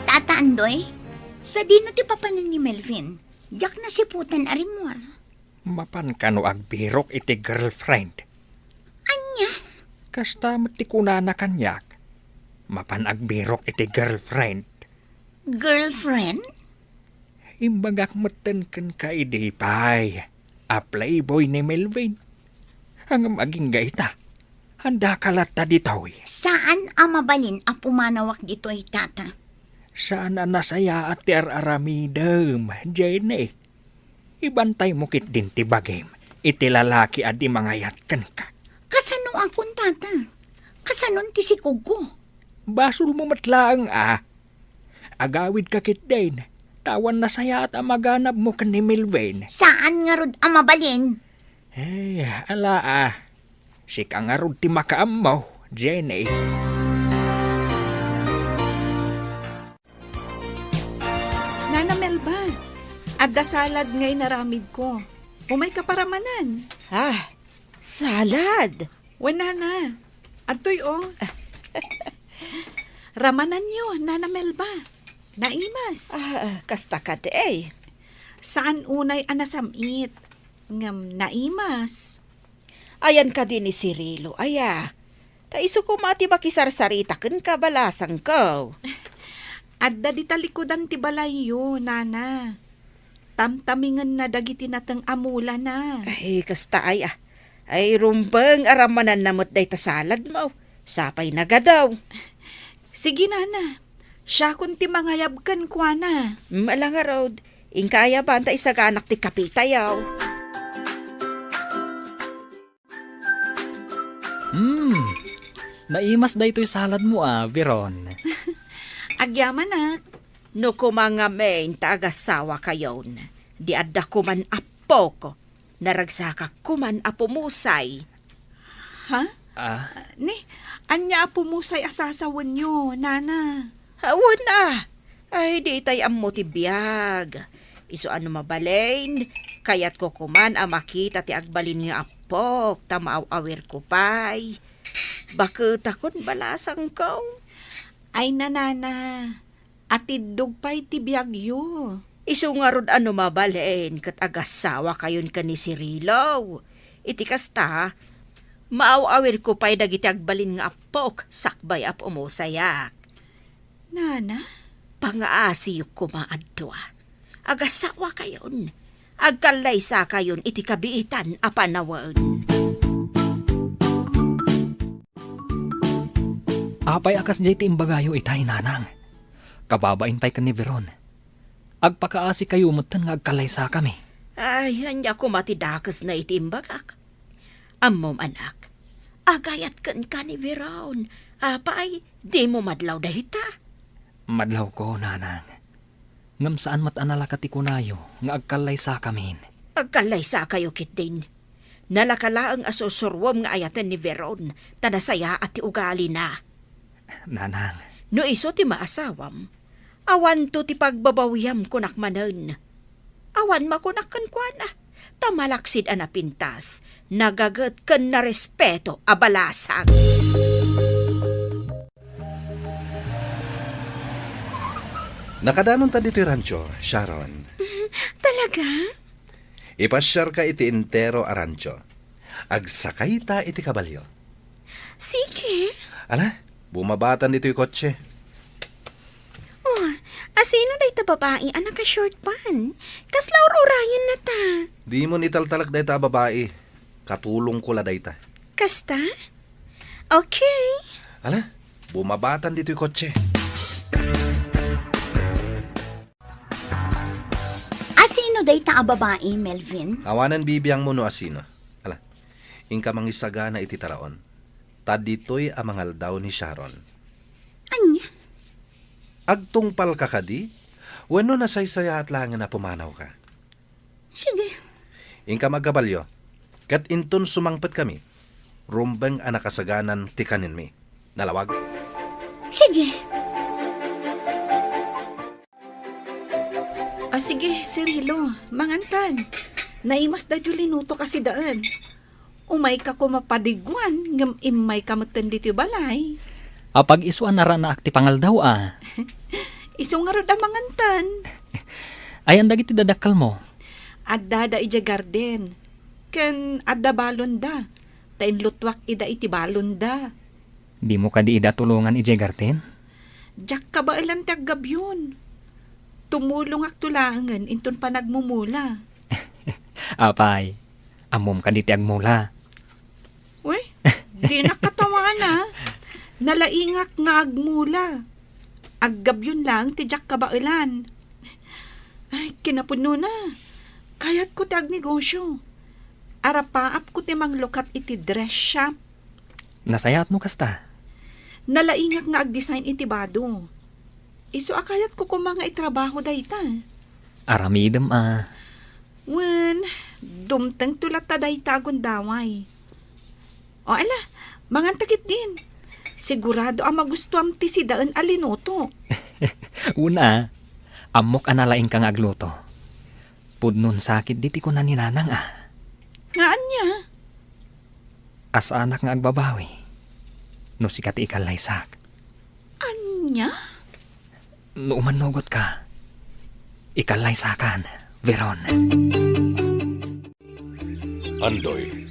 Tata Andoy, sadino ti papanen ni Melvin? Diak nasiputan a rimmuar. Mapan kano agbirok iti girlfriend? Ania? Kasta met ti kunana kaniak. Mapan agbirok iti girlfriend. Girlfriend? Imbagak metten kenka idi pay a playboy ni Melvin. Ngem agingga ita, addaka latta ditoy. Saan a mabalin a pumanawak ditoy, Tata. Saan a nasayaat ti ar-aramidem, Jenny. Ibantaymo ketdin ti bagim iti lalaki a di mangayat kenka. Kasanoakon, Tata? Kasanon ti sikogko? Basolmo met laeng a. Agawidka ketdin, ta awan nasayaat a maganabmo ken ni Melvin. Saan ngarud a mabalin? Eh, ala a. Sika ngarud ti makaammo, Jenny. Nana Melba, adda salad nga inaramidko. Umayka paramanan. Ah, salad? Wen, Nana. Adtoy, o. Ramananyo, Nana Melba. Naimas. Ah, kasta kadi. Saan unay a nasam-it. Ngem naimas. Ayan kadi ni Cirilo, aya? Ta isu koma ti makisarsarita kenka, balasangko. Adda di talikudan ti balayyo, nana. Tamtamingenna dagiti nateng a mulana. Ay, kasta ay, ah. Ay, rumbeng a rammananna met dayta saladmo. Sapay nagadaw. Sige, nana. Siakon ti mangayab kenkuana. Ala ngarud, inka ayaban ta isaganak ti kapitayo. Hmm, naimas daytoy saladmo a, Veron. Agyamanak. No koma ngamin ta agasawakayon, di adda koman appok, naragsakak koman a pumusay. Ha? Ah? Ni, ania a pumusay a sasawenyo, nana? Awan a. Ay, di itay ammo ti biag. Isu a no mabalin, kayatko koman a makita ti agbalin nga appok, ta maaw-awirko pay. Baketakon, balasangko. Ay, nanana, atiddog pay ti biagyo. Isu ngarud a no mabalin ket agasawakayon ken ni Cirilo. Iti kasta, maaw-awirko pay dagiti agbalin nga appok sakbay a pumusayak. Nana? Pangaasiyok koma a dua. Agasawakayon. Agkallaysakayon iti kabiitan a panawen. Apay a kasdiay ti imbagayo itay, nanang? Kababain pay ken ni Veron. Agpakaasikayo metten nga agkallaysakami. Ay, ania koma ti dakesna iti imbagak? Ammom, anak, agayat kenka ni Veron. Apay, dimo madlaw dayta? Madlawko, nanang. Ngem saan met a nalaka ti kunayo nga agkallaysakamin. Agkallaysakayo ketdin. Nalaka laeng a sursuruem nga ayaten ni Veron, ta nasayaat ti ugalina. Nanang. No isu ti maasawam, awanto ti pagbabawiam kunak manen. Awan makunak kenkuana, ta malaksid a napintas, nagaget ken narespeto a balasang. Nakadanonta ditoy rancho, Sharon. Talaga? Ipasiarka iti entero a rancho. Agsakayta iti kabalio. Sige. Ala, bumabatan ditoy kotse. Oh, asino dayta babai a naka-short pan? Kasla ur-urayenna ta. Dimon italtalek dayta a babai. Katulongko la dayta. Kasta? Okay. Ala, bumabatan ditoy kotse. Asino dayta a babai, Melvin? Awanen bibiangmo no asino. Ala, inka mangisagana iti taraon. Ta ditoy a mangaldaw ni Sharon. Ania? Agtungpalka kadi? Wenno nasaysayaat laengen a pumanawka? Sige. Inka agkabalio, ket inton sumangpetkami, rumbeng a nakasaganan ti kanenmi. Nalawag? Sige. Ah, sige, Cirilo, mangantan. Naimas daytoy linutok a sidaen. Umayka koma padigguan, ngem immayka metten ditoy balay. Apag-isu a naranaak ti pangaldaw a. Isu ngarud a mangantan. Ayan dagiti dadakkelmo? Addada idiay garden. Ken adda balonda. Ta inlutuak ida iti balonda. Dimo kadi ida tulongan idiay garden? Diak kabaelan ti aggabion. Tumulongakto laengen inton panagmumula. Apay, ammom kadi ti agmula? Uy, dinak katawagan a. Nalaingak nga agmula. Aggabion laeng ti diak kabaelan. Ay, kinapudnona. Kayatko ti agnegosyo. Arapaapko ti manglukat iti dress shop. Nasayaat no kasta. Nalaingak nga agdesign iti bado. Isu a kayatko koma nga itrabaho dayta. Aramidem a. Wen, dumtengto latta dayta a gundaway. O ala, manganta ketdin. Sigurado a magustuam ti sidaen a linutok. Una, ammok a nalaingka nga agluto. Pudnon sakit diti kuna ni Nanang a. Nga ania? Asaanak nga agbabawi no sika ti ikallaysak. Ania? No umannugotka, ikallaysakan, Veron. Andoy,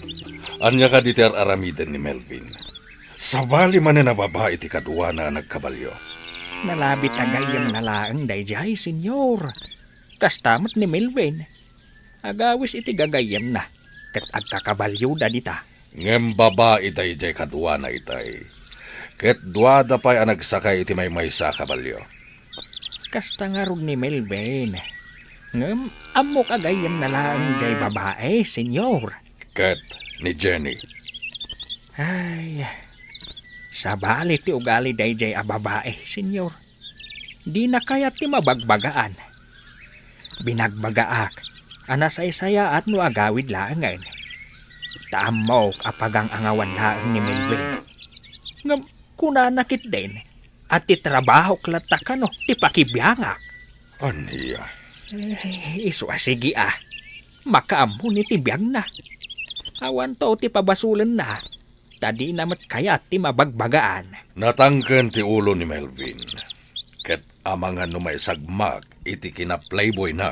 ania kadi ti ar-aramiden ni Melvin? Sabali manen a babai ti kaduana a nagkabalio. Nalabit a gayyemna laeng daydiay, Senyor. Kasta met ni Melvin. Agawis iti gagayyemna, ket agkakabalioda dita. Ngem babai daydiay kaduana itay. Ket duada pay a nagsakay iti maymaysa a kabalio. Kasta ngarud ni Melvin. Ngem ammok a gayyemna laeng diay babai, Senyor. Ket ni Jenny. Ay, sabali ti ugali daydiay a babai, Senyor. Dina kayat ti mabagbagaan. Binagbagaak a nasaysayaat no agawid laengen. Ta ammok a pagang-angawan laeng ni Melvin. Ngem kunana ketdin a ti trabahok latta kano ti pakibiangak. Ania? Eh, isu a sige a. Makaammo ni ti biagna. Awanto ti pabasolenna. Ta dina met kayat ti mabagbagaan. Natangken ti ulo ni Melvin, ket amangan no maisagmak iti kina-playboyna.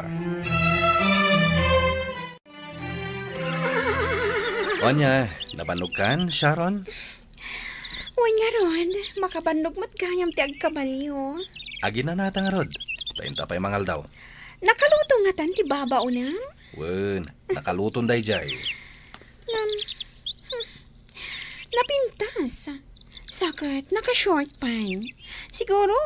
Ania, nabannogkan, Sharon? Wen ngarud, makabannog met gayam ti agkabalio. Aginanata ngarud, ta inta pay mangaldaw. Nakaluto ngatan ti babaonem? Wen, nakaluton daydiay. Ngem, hmm, napintas. Sa ket naka-short pant. Siguro,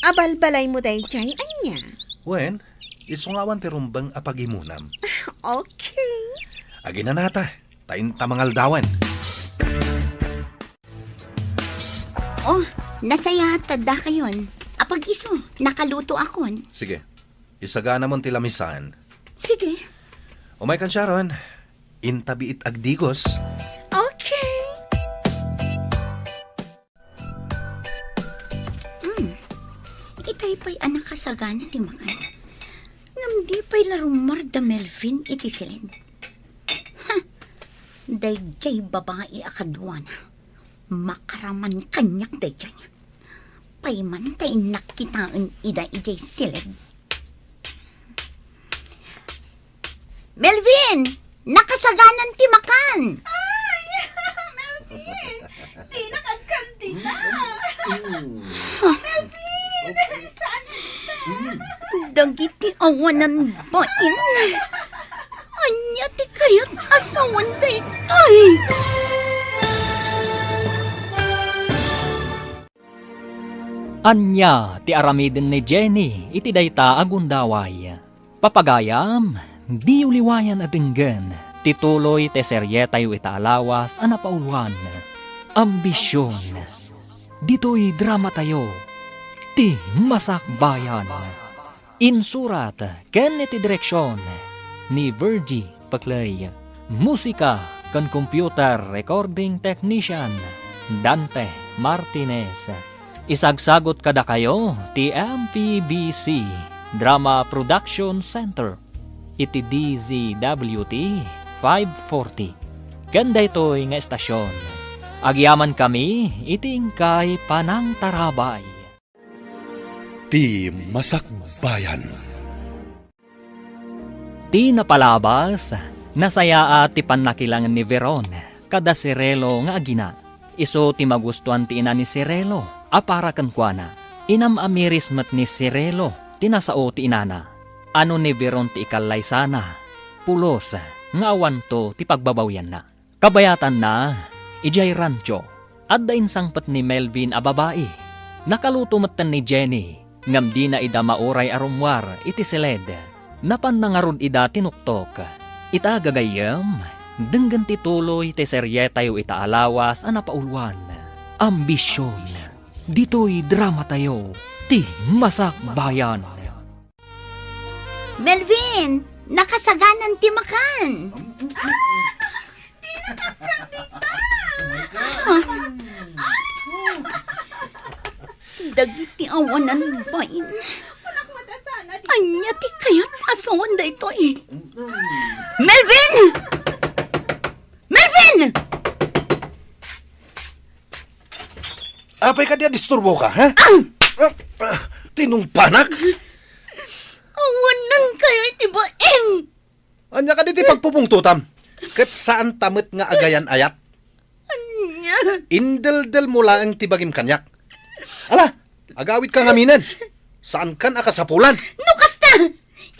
abalbalaymo daydiay, ania? Wen, isu nga awan ti rumbeng a pagimonam. Okay. Aginanata, ta inta mangaldawen. Oh, nasayaat ta dakayon. Apag-isu, nakalutoakon. Sige. Isaganamon ti lamisan. Sige. Umaykan, Sharon. Inta biit agdigos. Okay. Mm. Itay pay a nakasagana ti makan. Ngem di pay la rummuar da Melvin iti siled. Ha! Daydiay babai a kaduana. Makaraman kaniak daydiay. Pay man ta innak kitaen ida idiay siled. Melvin! Nakasaganan ti makan! Ay! Melvin! Dinak agkandida! Melvin! Saan ka? Dagiti awanan bain. Ania ti kayat a sawen daytoy? Ania ti aramiden ni Jenny iti dayta a gundaway? Papagayam, diyo liwayan a denggen ti tuloy ti serietayo ita a lawas a napauluan, Ambision. Ditoy dramatayo, Ti Masakbayan. Insurat ken iti direksion ni Virgie Paclay. Musika ken computer recording technician, Dante Martinez. Isagsagut kadakayo ti M P B C Drama Production Center iti D Z W T five forty. Ken daytoy nga estasion, agyamankami iti inkay panangtarabay. Ti Masakbayan. Ti napalabas, nasayaat ti pannakilangen ni Veron kada Cirelo nga agina. Isu ti magustuan ti ina ni Cirelo a para kenkuana. Inam-amiris met ni Cirelo ti nasao ti inana. Ano ni Veron ti ikallaysana, pulos nga awanto ti pagbabawianna. Kabayatanna, idiay rancho, adda insangpet ni Melvin a babai. Nakaluto metten ni Jenny, ngem dina ida mauray a rummuar iti siled. Napanna ngarud ida tinuktok. Ita gagayyem, denggen ti tuloy ti serietayo ita a lawas a napauluan, Ambision. Ditoy dramatayo, Ti Masakbayan. Melvin, nakasaganan ti makan. Dagiti awanan bain. Ania ti kayat a sawen daytoy? Melvin! Melvin! Apay kadi a disturboka, ha? Ah! Ah, ah, tinungpanak? Awanenkayo iti bain! Ania kadi ti pagpupungtotam? Ket saanta met nga agayan-ayat. Ania? Indeldelmo laeng ti bagim kaniak. Ala, agawidka ngaminen. Saankan a kasapulan. No kasta,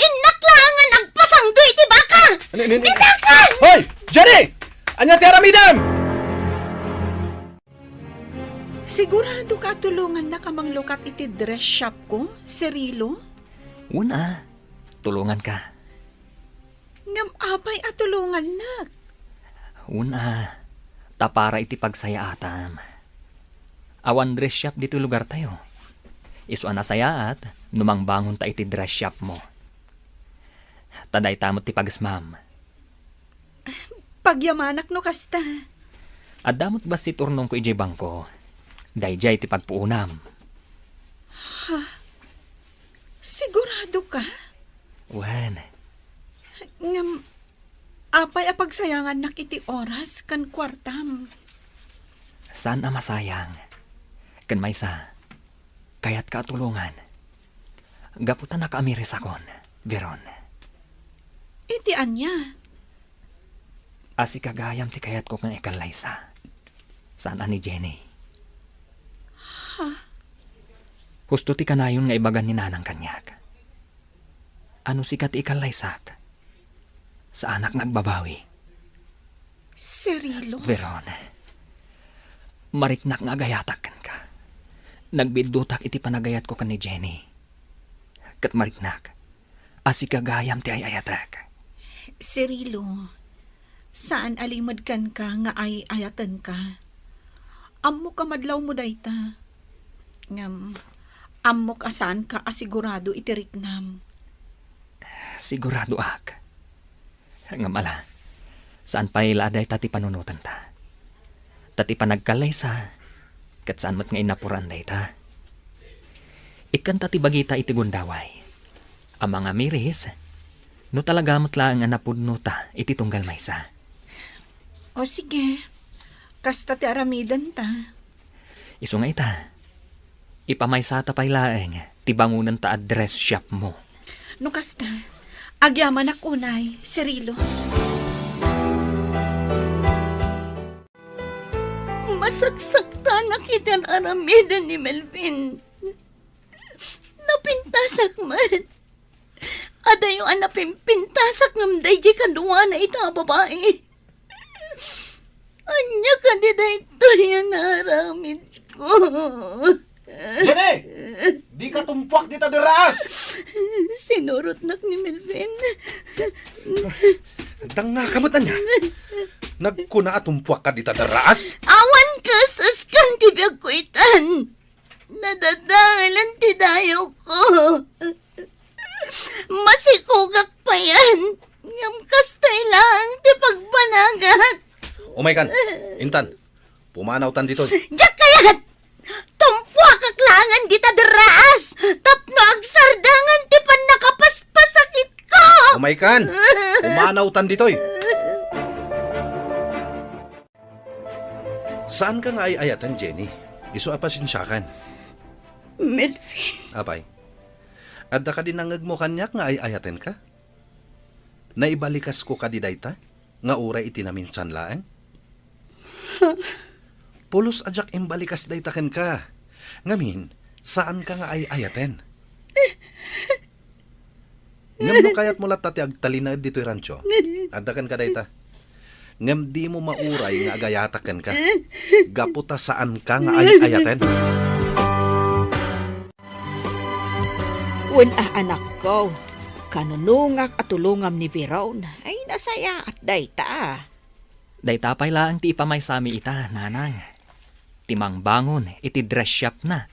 innak laeng nga agpasangdo iti baka. Ano, ano, ano? Ditakan! Hoy! Jenny! Ania ti aramidem? Sigurado ka a tulongannak a manglukat iti dress shop ko, Cirilo? Wen a, tulonganka. Ngem apay a tulongannak? Wen a, ta para iti pagsayaatam. Awan dress shop ditoy lugartayo. Isu a nasayaat no mangbangonta iti dress shopmo. Ta dayta met ti pagesmam. Pagyamanak no kasta. Adda met bassit urnongko idiay bangko. Daydiay ti pagpuonam. Ha? Sigurado ka? Wen. Ngem, apay a pagsayangannak iti oras ken kuartam? Saan a masayang. Ken maysa, kayatka a tulongan. Gapu ta nakaamirisakon, Veron. Iti ania? A sika gayam ti kayatko nga ikallaysa. Saan a ni Jenny. Ha? Husto ti kanayon nga ibagan ni Nanang kaniak. A no sika ti ikallaysak, saanak nga agbabawi. Cirilo? Veron, mariknak nga agayatak kenka. Nagbidduttak iti panagayatko ken ni Jenny. Ket mariknak a sika gayam ti ay-ayatek. Cirilo, saan a limed kenka nga ay-ayatenka. Ammok a madlawmo dayta. Ngem, ammok a saanka a sigurado iti riknam. Siguradoak. Ngem ala, saan pay la a dayta ti panunotanta. Ta ti panagkallaysa, ket saan met nga innapuran dayta. Ikkanta ti bagita iti gundaway. A mangamiris, no talaga met laeng a napudnota iti tunggal maysa. O sige, kasta ti aramidenta. Isu nga ita, ipamaysata pay laeng ti bangonenta a dress shopmo. No kasta, agyamanak unay, Cirilo. Masaksaktanak iti ar-aramiden ni Melvin. Napintasak met. Adayo a napimpintasak ngem daydiay kaduana ita a babai. Ania kadi daytoy a naaramidko? Jenny! Dika tumpuak dita derraas! Sinurotnak ni Melvin. Dangngaka met ania? Nagkuna a tumpuakka dita derraas? Awan kaeseskan ti biagko itan. Nadadaelan ti dayawko. Masikogak payen, ngem kastoy laeng ti pagbanagak. Umaykan, intan, pumanawtan ditoy. Diak kayat! Tumpuakak laengen dita derraas tapno agsardangen ti pannakapaspasakitko! Umaykan, pumanawtan ditoy. Saanka nga ay-ayaten, Jenny. Isu a pasensiakan. Melvin. Apay, adda kadi nangngegmo kaniak nga ay-ayatenka? Naibalikasko kadi dayta nga uray iti naminsan laeng? Pulos a diak imbalikas dayta kenka. Ngamin, saanka nga ay-ayaten. Ngem no kayatmo latta ti agtalinaed ditoy rancho, adda kenka dayta. Ngem dimo mauray nga agayatak kenka, gapu ta saanka nga ay-ayaten. Wen a, anakko, kanunongak a tulongam ni Veron. Ay, nasayaat dayta. Dayta pay laeng ti ipamaysami ita, nanang. Ti mangbangon iti dress shopna.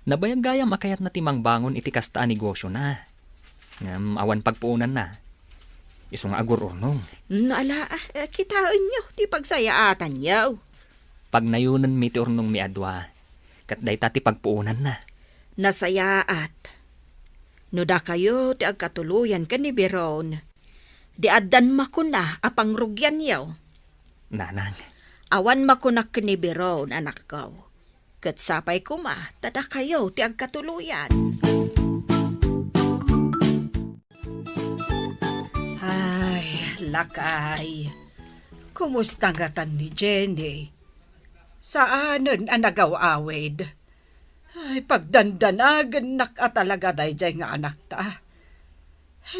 Nabayag gayam a kayatna ti mangbangon iti kasta a negosiona. Ngem awan pagpuonanna. Isu nga agur-urnong. Mm, ala, ah, kitaenyo ti pagsayaatanyo. Pagnayonenmi ti urnongmi a dua, ket dayta ti pagpuonanna. Nasayaat. No dakayo ti agkatuloyan ken ni Biron, di addan makuna a pangrugianyo. Nanang. Awan makunak ken ni Biron, anakko. Ket sapay koma ta dakayo ti agkatuloyan. Ay, Lakay, kumusta ngatan ni Jenny? Saanen a nagaw-awid? Ay, pagdandanagennak a talaga daydiay nga anakta.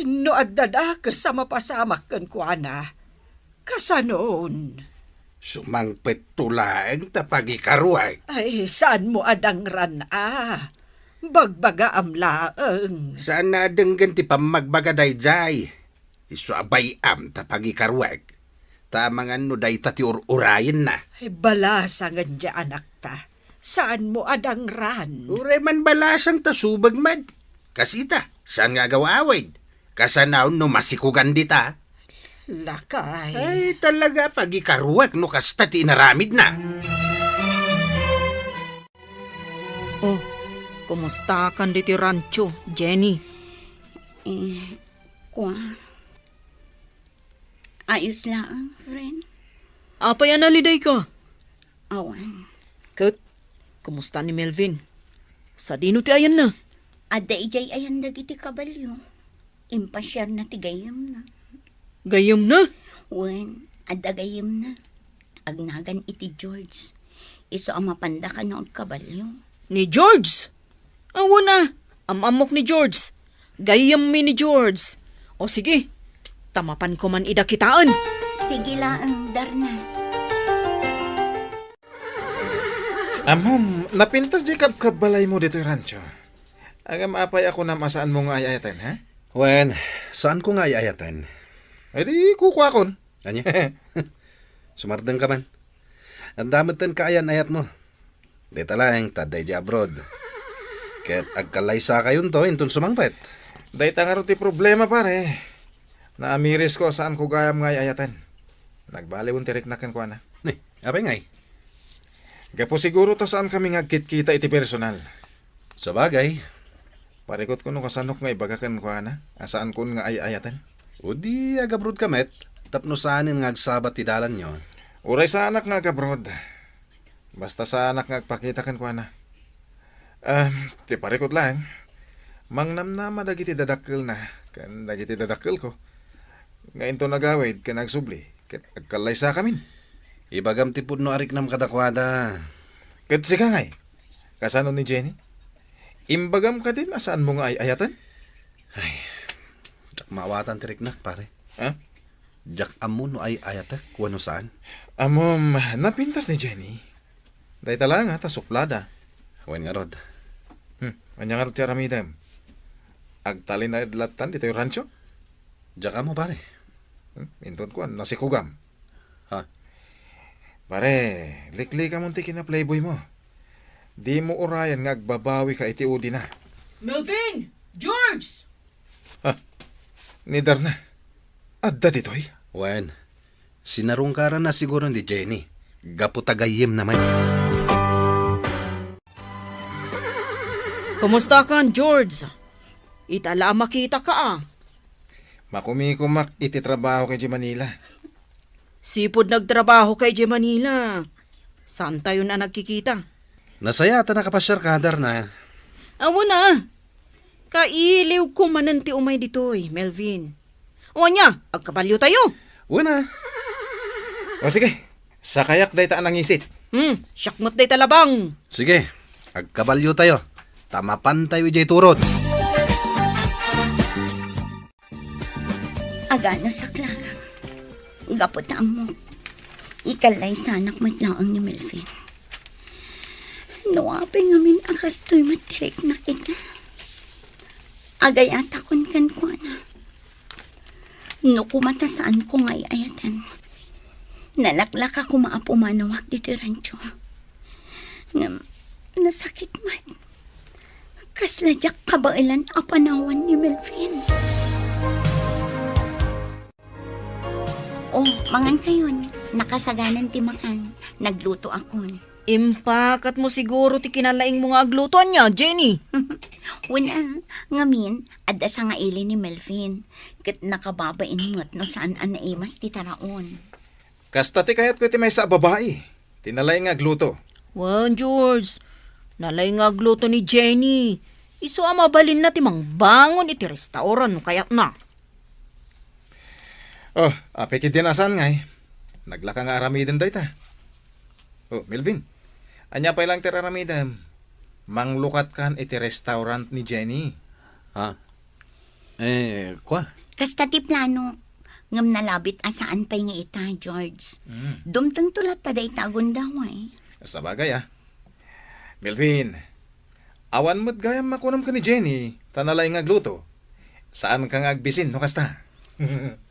No adda dakes a mapasamak kenkuana, kasanon? Sumangpetto laeng ta pagikaruek. Ay, saanmo a dangran a? Bagbagaam laeng. Saan a denggen ti pammagbaga daydiay? Isu a bay-am ta pagikaruek. Ta amangan no dayta ti ur-urayenna. Ay, balasangen diay anakta. Saanmo a dangran? Uray man balasang ta subeg met. Kasita, saan nga agaw-awid? Kasanaon no masikugan dita? Lakay. Ay, talaga, pagikaruek no kasta ti inaramidna. Oh, kumusta kan ditoy rancho, Jenny? Eh, kua, ayos laeng, friend. Apay a nalidayka? Awan. Ket, kumusta ni Melvin? Sadino ti ayanna? Adda idiay ayan dagiti kabalio. Impasiarna ti gayyemna. Gayyemna? Wen, adda gayyemna. Agnagan iti George. Isu a mapanda kano agkabalio. Ni George? Awan a, am-ammok ni George. Gayyemmi ni George. O sige, ta mapanko man ida kitaen. Sige laeng, Darna. Ammom, napintas diay kabkabbalaymo ditoy rancho. Agam apay a kunam a saanmo nga ay-ayaten, ha? Wen, saanko nga ay-ayaten. Ay di, kukuakon. Ania? Sumardengka man. Adda metten kaayan-ayatmo. Dayta laeng ta adda idiay abroad. Ket agkallaysakayonto inton sumangpet. Dayta ngarud ti problema, pare. Naamirisko a saanko gayam nga ay-ayaten. Nagbaliwen ti riknak kenkuana. Ni, apay ngay? Gapu siguro ta saankami nga agkitkita iti personal. Sabagay. Parikutko no kasanok nga ibaga kenkuana a saankon nga ay-ayaten. O di agabrodka met, tapno saanen nga agsabat ti dalanyo. Uray saanak nga agabroad. Basta saanak nga agpakita kenkuana. Ah, ti parikut laeng, mangnamnama dagiti dadakkelna ken dagiti dadakkelko nga inton agawid ken agsubli ket agkallaysakamin. Ibagam ti pudno a riknam kadakuada. Ket sika ngay, kasano ni Jenny? Imbagam kadin a saanmo nga ay-ayaten? Ay, diak maawatan ti riknak, pare. Ha? Diak ammo no ay-ayatek wenno saan. Ammom, napintas ni Jenny. Dayta laeng a ta suplada. Wen ngarud. Hmm, ania ngarud ti aramidem? Agtalinaed lattan ditoy rancho? Diak ammo, pare. Hmm, inton kuan, nasikugam. Ha? Pare, liklikamon ti kina-playboymo. Dimo urayen nga agbabawika iti udina. Melvin! George! Ha? Ni Darna? Adda ditoy? Wen, sinarungkaranna siguro ni Jenny. Gapu ta gayyemna met. Kumustakan, George? Ita la a makitaka a. Makumikumak iti trabaho kay Manila. Sipud nagtrabahoka idiay Manila, saantayon a nagkikita. Nasayaat a nakapasiarka, Darna. Awan a. Kailiwko manen ti umay ditoy, Melvin. O ania, agkabaliotayo? Wen a. O sige, sakayak dayta a nangisit. Hmm, siak met dayta labang. Sige, agkabaliotayo. Ta mapantayo idiay turod. Agano saklang, gapu ta ammok, ikallaysanak met laeng ni Melvin. No apay ngamin a kastoy met ti riknak ita, agayatakon kenkuana. No kuma ta saanko nga ay-ayaten, nalaklaka koma a pumanawak ditoy rancho. Ngem, nasakit met. Kasla diak kabaelan a panawan ni Melvin. Oh, mangankayon. Nakasaganan ti makan. Naglutoakon. Impakatmo siguro ti kinalaingmo nga agluto, ania, Jenny? Wen a, ngamin, adda sangaili ni Melvin. Ket nakababain met no saan a naimas ti taraon. Kasta ti kayatko iti maysa a babai, ti nalaing nga agluto. Wen, George, nalaing nga agluto ni Jenny. Isu a mabalinna ti mangbangon iti restaurant no kayatna. Oh, apay ketdin a saan ngay? Naglaka nga aramiden dayta. Oh, Melvin, ania pay lang ti aramidem? Manglukatkan iti restaurant ni Jenny. Ah, eh, kua? Kasta ti plano, ngem nalabit a saan pay nga ita, George. Mm. Dumtengto latta dayta a gundaway. Sabagay, ah. Melvin, awan met gayam makunem ken ni Jenny, ta nalaing nga agluto. Saanka nga agbisin no kasta?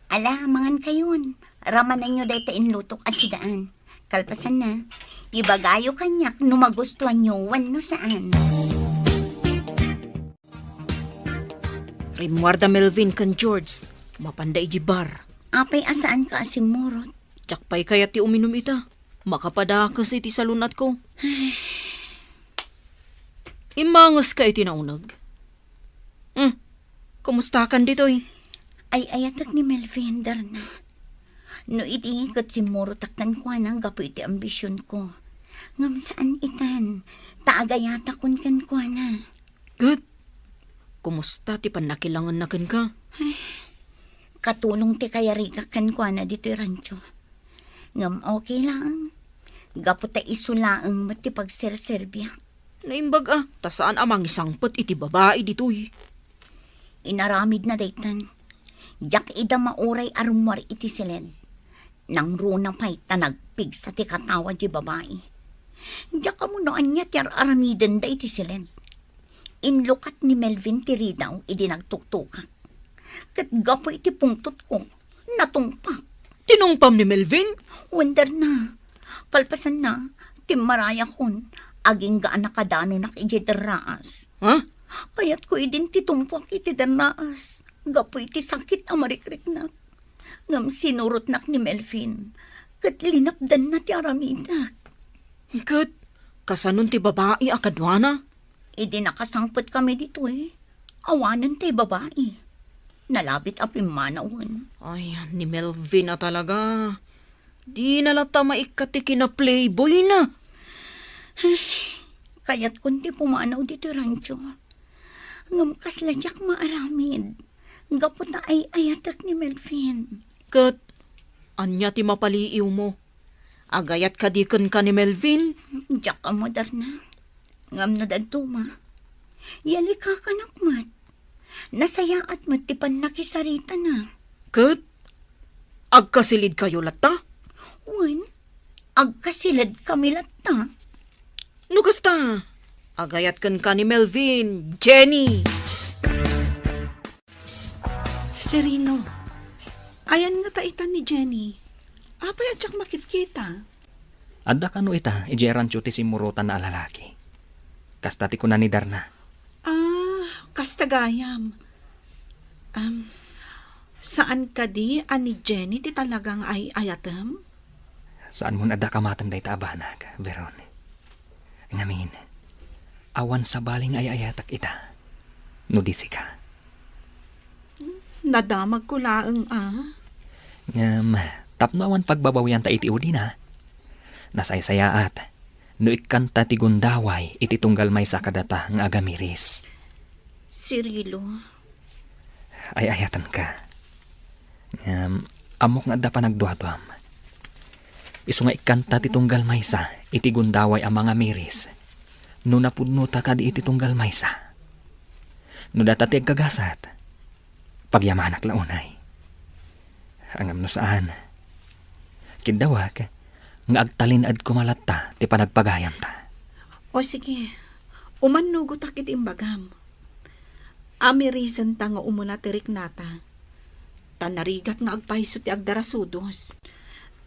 Ala, mangankayon. Ramanenyo dayta inlutok a sidaan. Kalpasanna, ibagayo kaniak no magustuanyo wenno saan. Rimmuarda Melvin ken George, mapanda iti bar. Apay a saanka a simmurot? Diak pay kayat ti uminum ita. Makapadakes iti salun-atko. Immangeska iti nauneg. Hmm, kumustakan ditoy? Ay-ayatek ni Melvin, Darna. No idi ket simmurotak kenkuana gapu iti ambisionko. Ngem saan itan, ta agayatakon kenkuana. Ket, kumusta ti pannakilangenna kenka? Ay, katulong ti kayarigak kenkuana ditoy rancho. Ngem okay laeng. Gapu ta isu laeng met ti pagserserbiak. Naimbag a, ta saan a mangisangpet iti babai ditoy. Inaramidna daytan. Diak ida mauray a rummuar iti siled. Nangruna pay ta nagpigsa ti katawa di babai. Diak ammo no ania ti ar-aramidenda iti siled. Inlukat ni Melvin ti ridaw idi nagtuktukak. Ket gapu iti pungtotko, natungpak. Tinungpam ni Melvin? Wen, Darna. Kalpasanna, timmarayakon, agingga a nakadanunak idiay derraas. Ha? Kayatko idin ti tumpuak iti derraas, gapu iti sakit a marikriknak. Ngem sinurotnak ni Melvin, ket linapdanna ti aramidak. Ket kasanon ti babai a kaduana? Idi nakasangpetkami ditoy, awanen tay babai. Nalabit a pimmanawen. Ay, ni Melvin a talaga. Dina latta maikkat ti kinaplayboyna. Ay, kayatkon ti pumanaw ditoy rancho. Ngem kasla diak maaramid. Gapu ta ay-ayatek ni Melvin. Ket ania ti mapaliiwmo? Agayat kadi kenka ni Melvin? Diak ammo, Darna. Ngem no dadduma, yalikakanak met. Nasayaat met ti pannakisaritana. Ket agkasilidkayo latta? Wen, agkasilidkami latta. No kasta, agayat kenka ni Melvin, Jenny. Cirilo, ayan ngata ita ni Jenny? Apay a diak makitkita? Adda kano ita idiay rancho ti simmurotanna a lalaki. Kasta ti kuna ni Darna. Ah, kasta gayam. Am, saan kadi a ni Jenny ti talaga nga ay-ayatem? Saanmon adda kamaten dayta a banag, Veron. Ngamin, awan sabali nga ay-ayatek ita, no di sika. Nadamagko laeng a. Ngem, tapno awan pagbabawianta iti udina, nasaysayaat no ikkanta ti gundaway iti tunggal maysa kadata nga agamiris. Cirilo. Ay-ayatenka. Ngem, ammok nga adda panagduaduam. Isu nga ikkanta ti tunggal maysa iti gundaway a mangamiris no napudnota kadi iti tunggal maysa. No data ti agkagasat, pagyamanak la unay. Ngem no saan, kiddawek nga agtalin-ed koma latta ti panagpagayamta. O sige, umannugotak iti imbagam. Amirisenta nga umuna ti riknata. Ta narigat nga agpayso ti agdarasudos.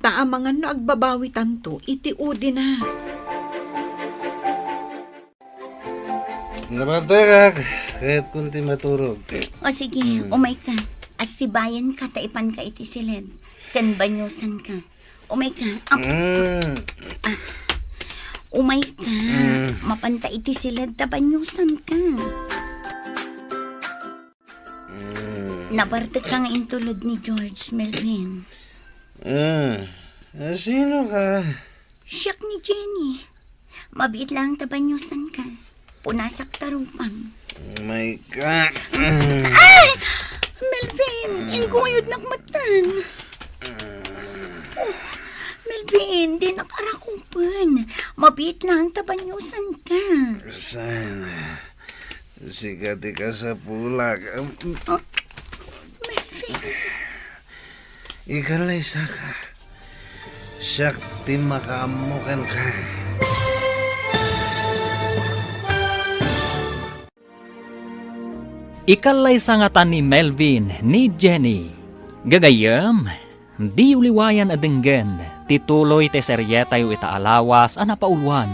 Ta amangan no agbabawitanto iti udina. Nabantayak, kayatkon ti maturog. O sige, Hmm. umayka. Assibayanka ta ipanka iti siled. Ken banyosanka. Umayka. Ah, Hmm. umayka. Hmm. Mapanta iti siled ta banyosanka. Hmm. Nabartek ka nga intulod ni George, Melvin. Ah, ah, sino ka? Siak ni Jenny. Mabiit lang ta banyosanka. Punasak ta rupam. Oh my God. Ay! Mel- Melvin, ingguyodnak metten. Oh, Melvin, dinak arakupen. Mabiit lang ta banyusanka. Saan? Sika ti kasapulak. Ah, Melvin. Ikalaysaka. Siak ti makaammo kenka. Ikallaysa ngata ni Melvin ni Jenny. Gagayyem, diyo liwayan a denggen ti tuloy ti serietayo ita a lawas a napauluan,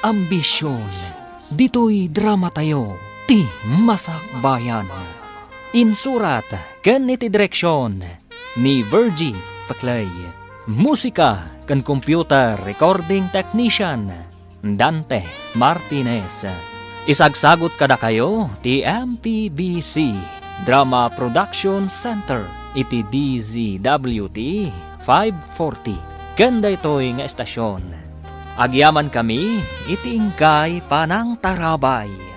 Ambision. Ditoy dramatayo ti Masakbayan. Insurat ken iti direksion ni Virgie Paclay. Musika ken computer recording technician, Dante Martinez. Isagsagut kadakayo ti M P B C Drama Production Center iti D Z W T five forty. Ken daytoy nga estasion, agyamankami iti inkay panangtarabay.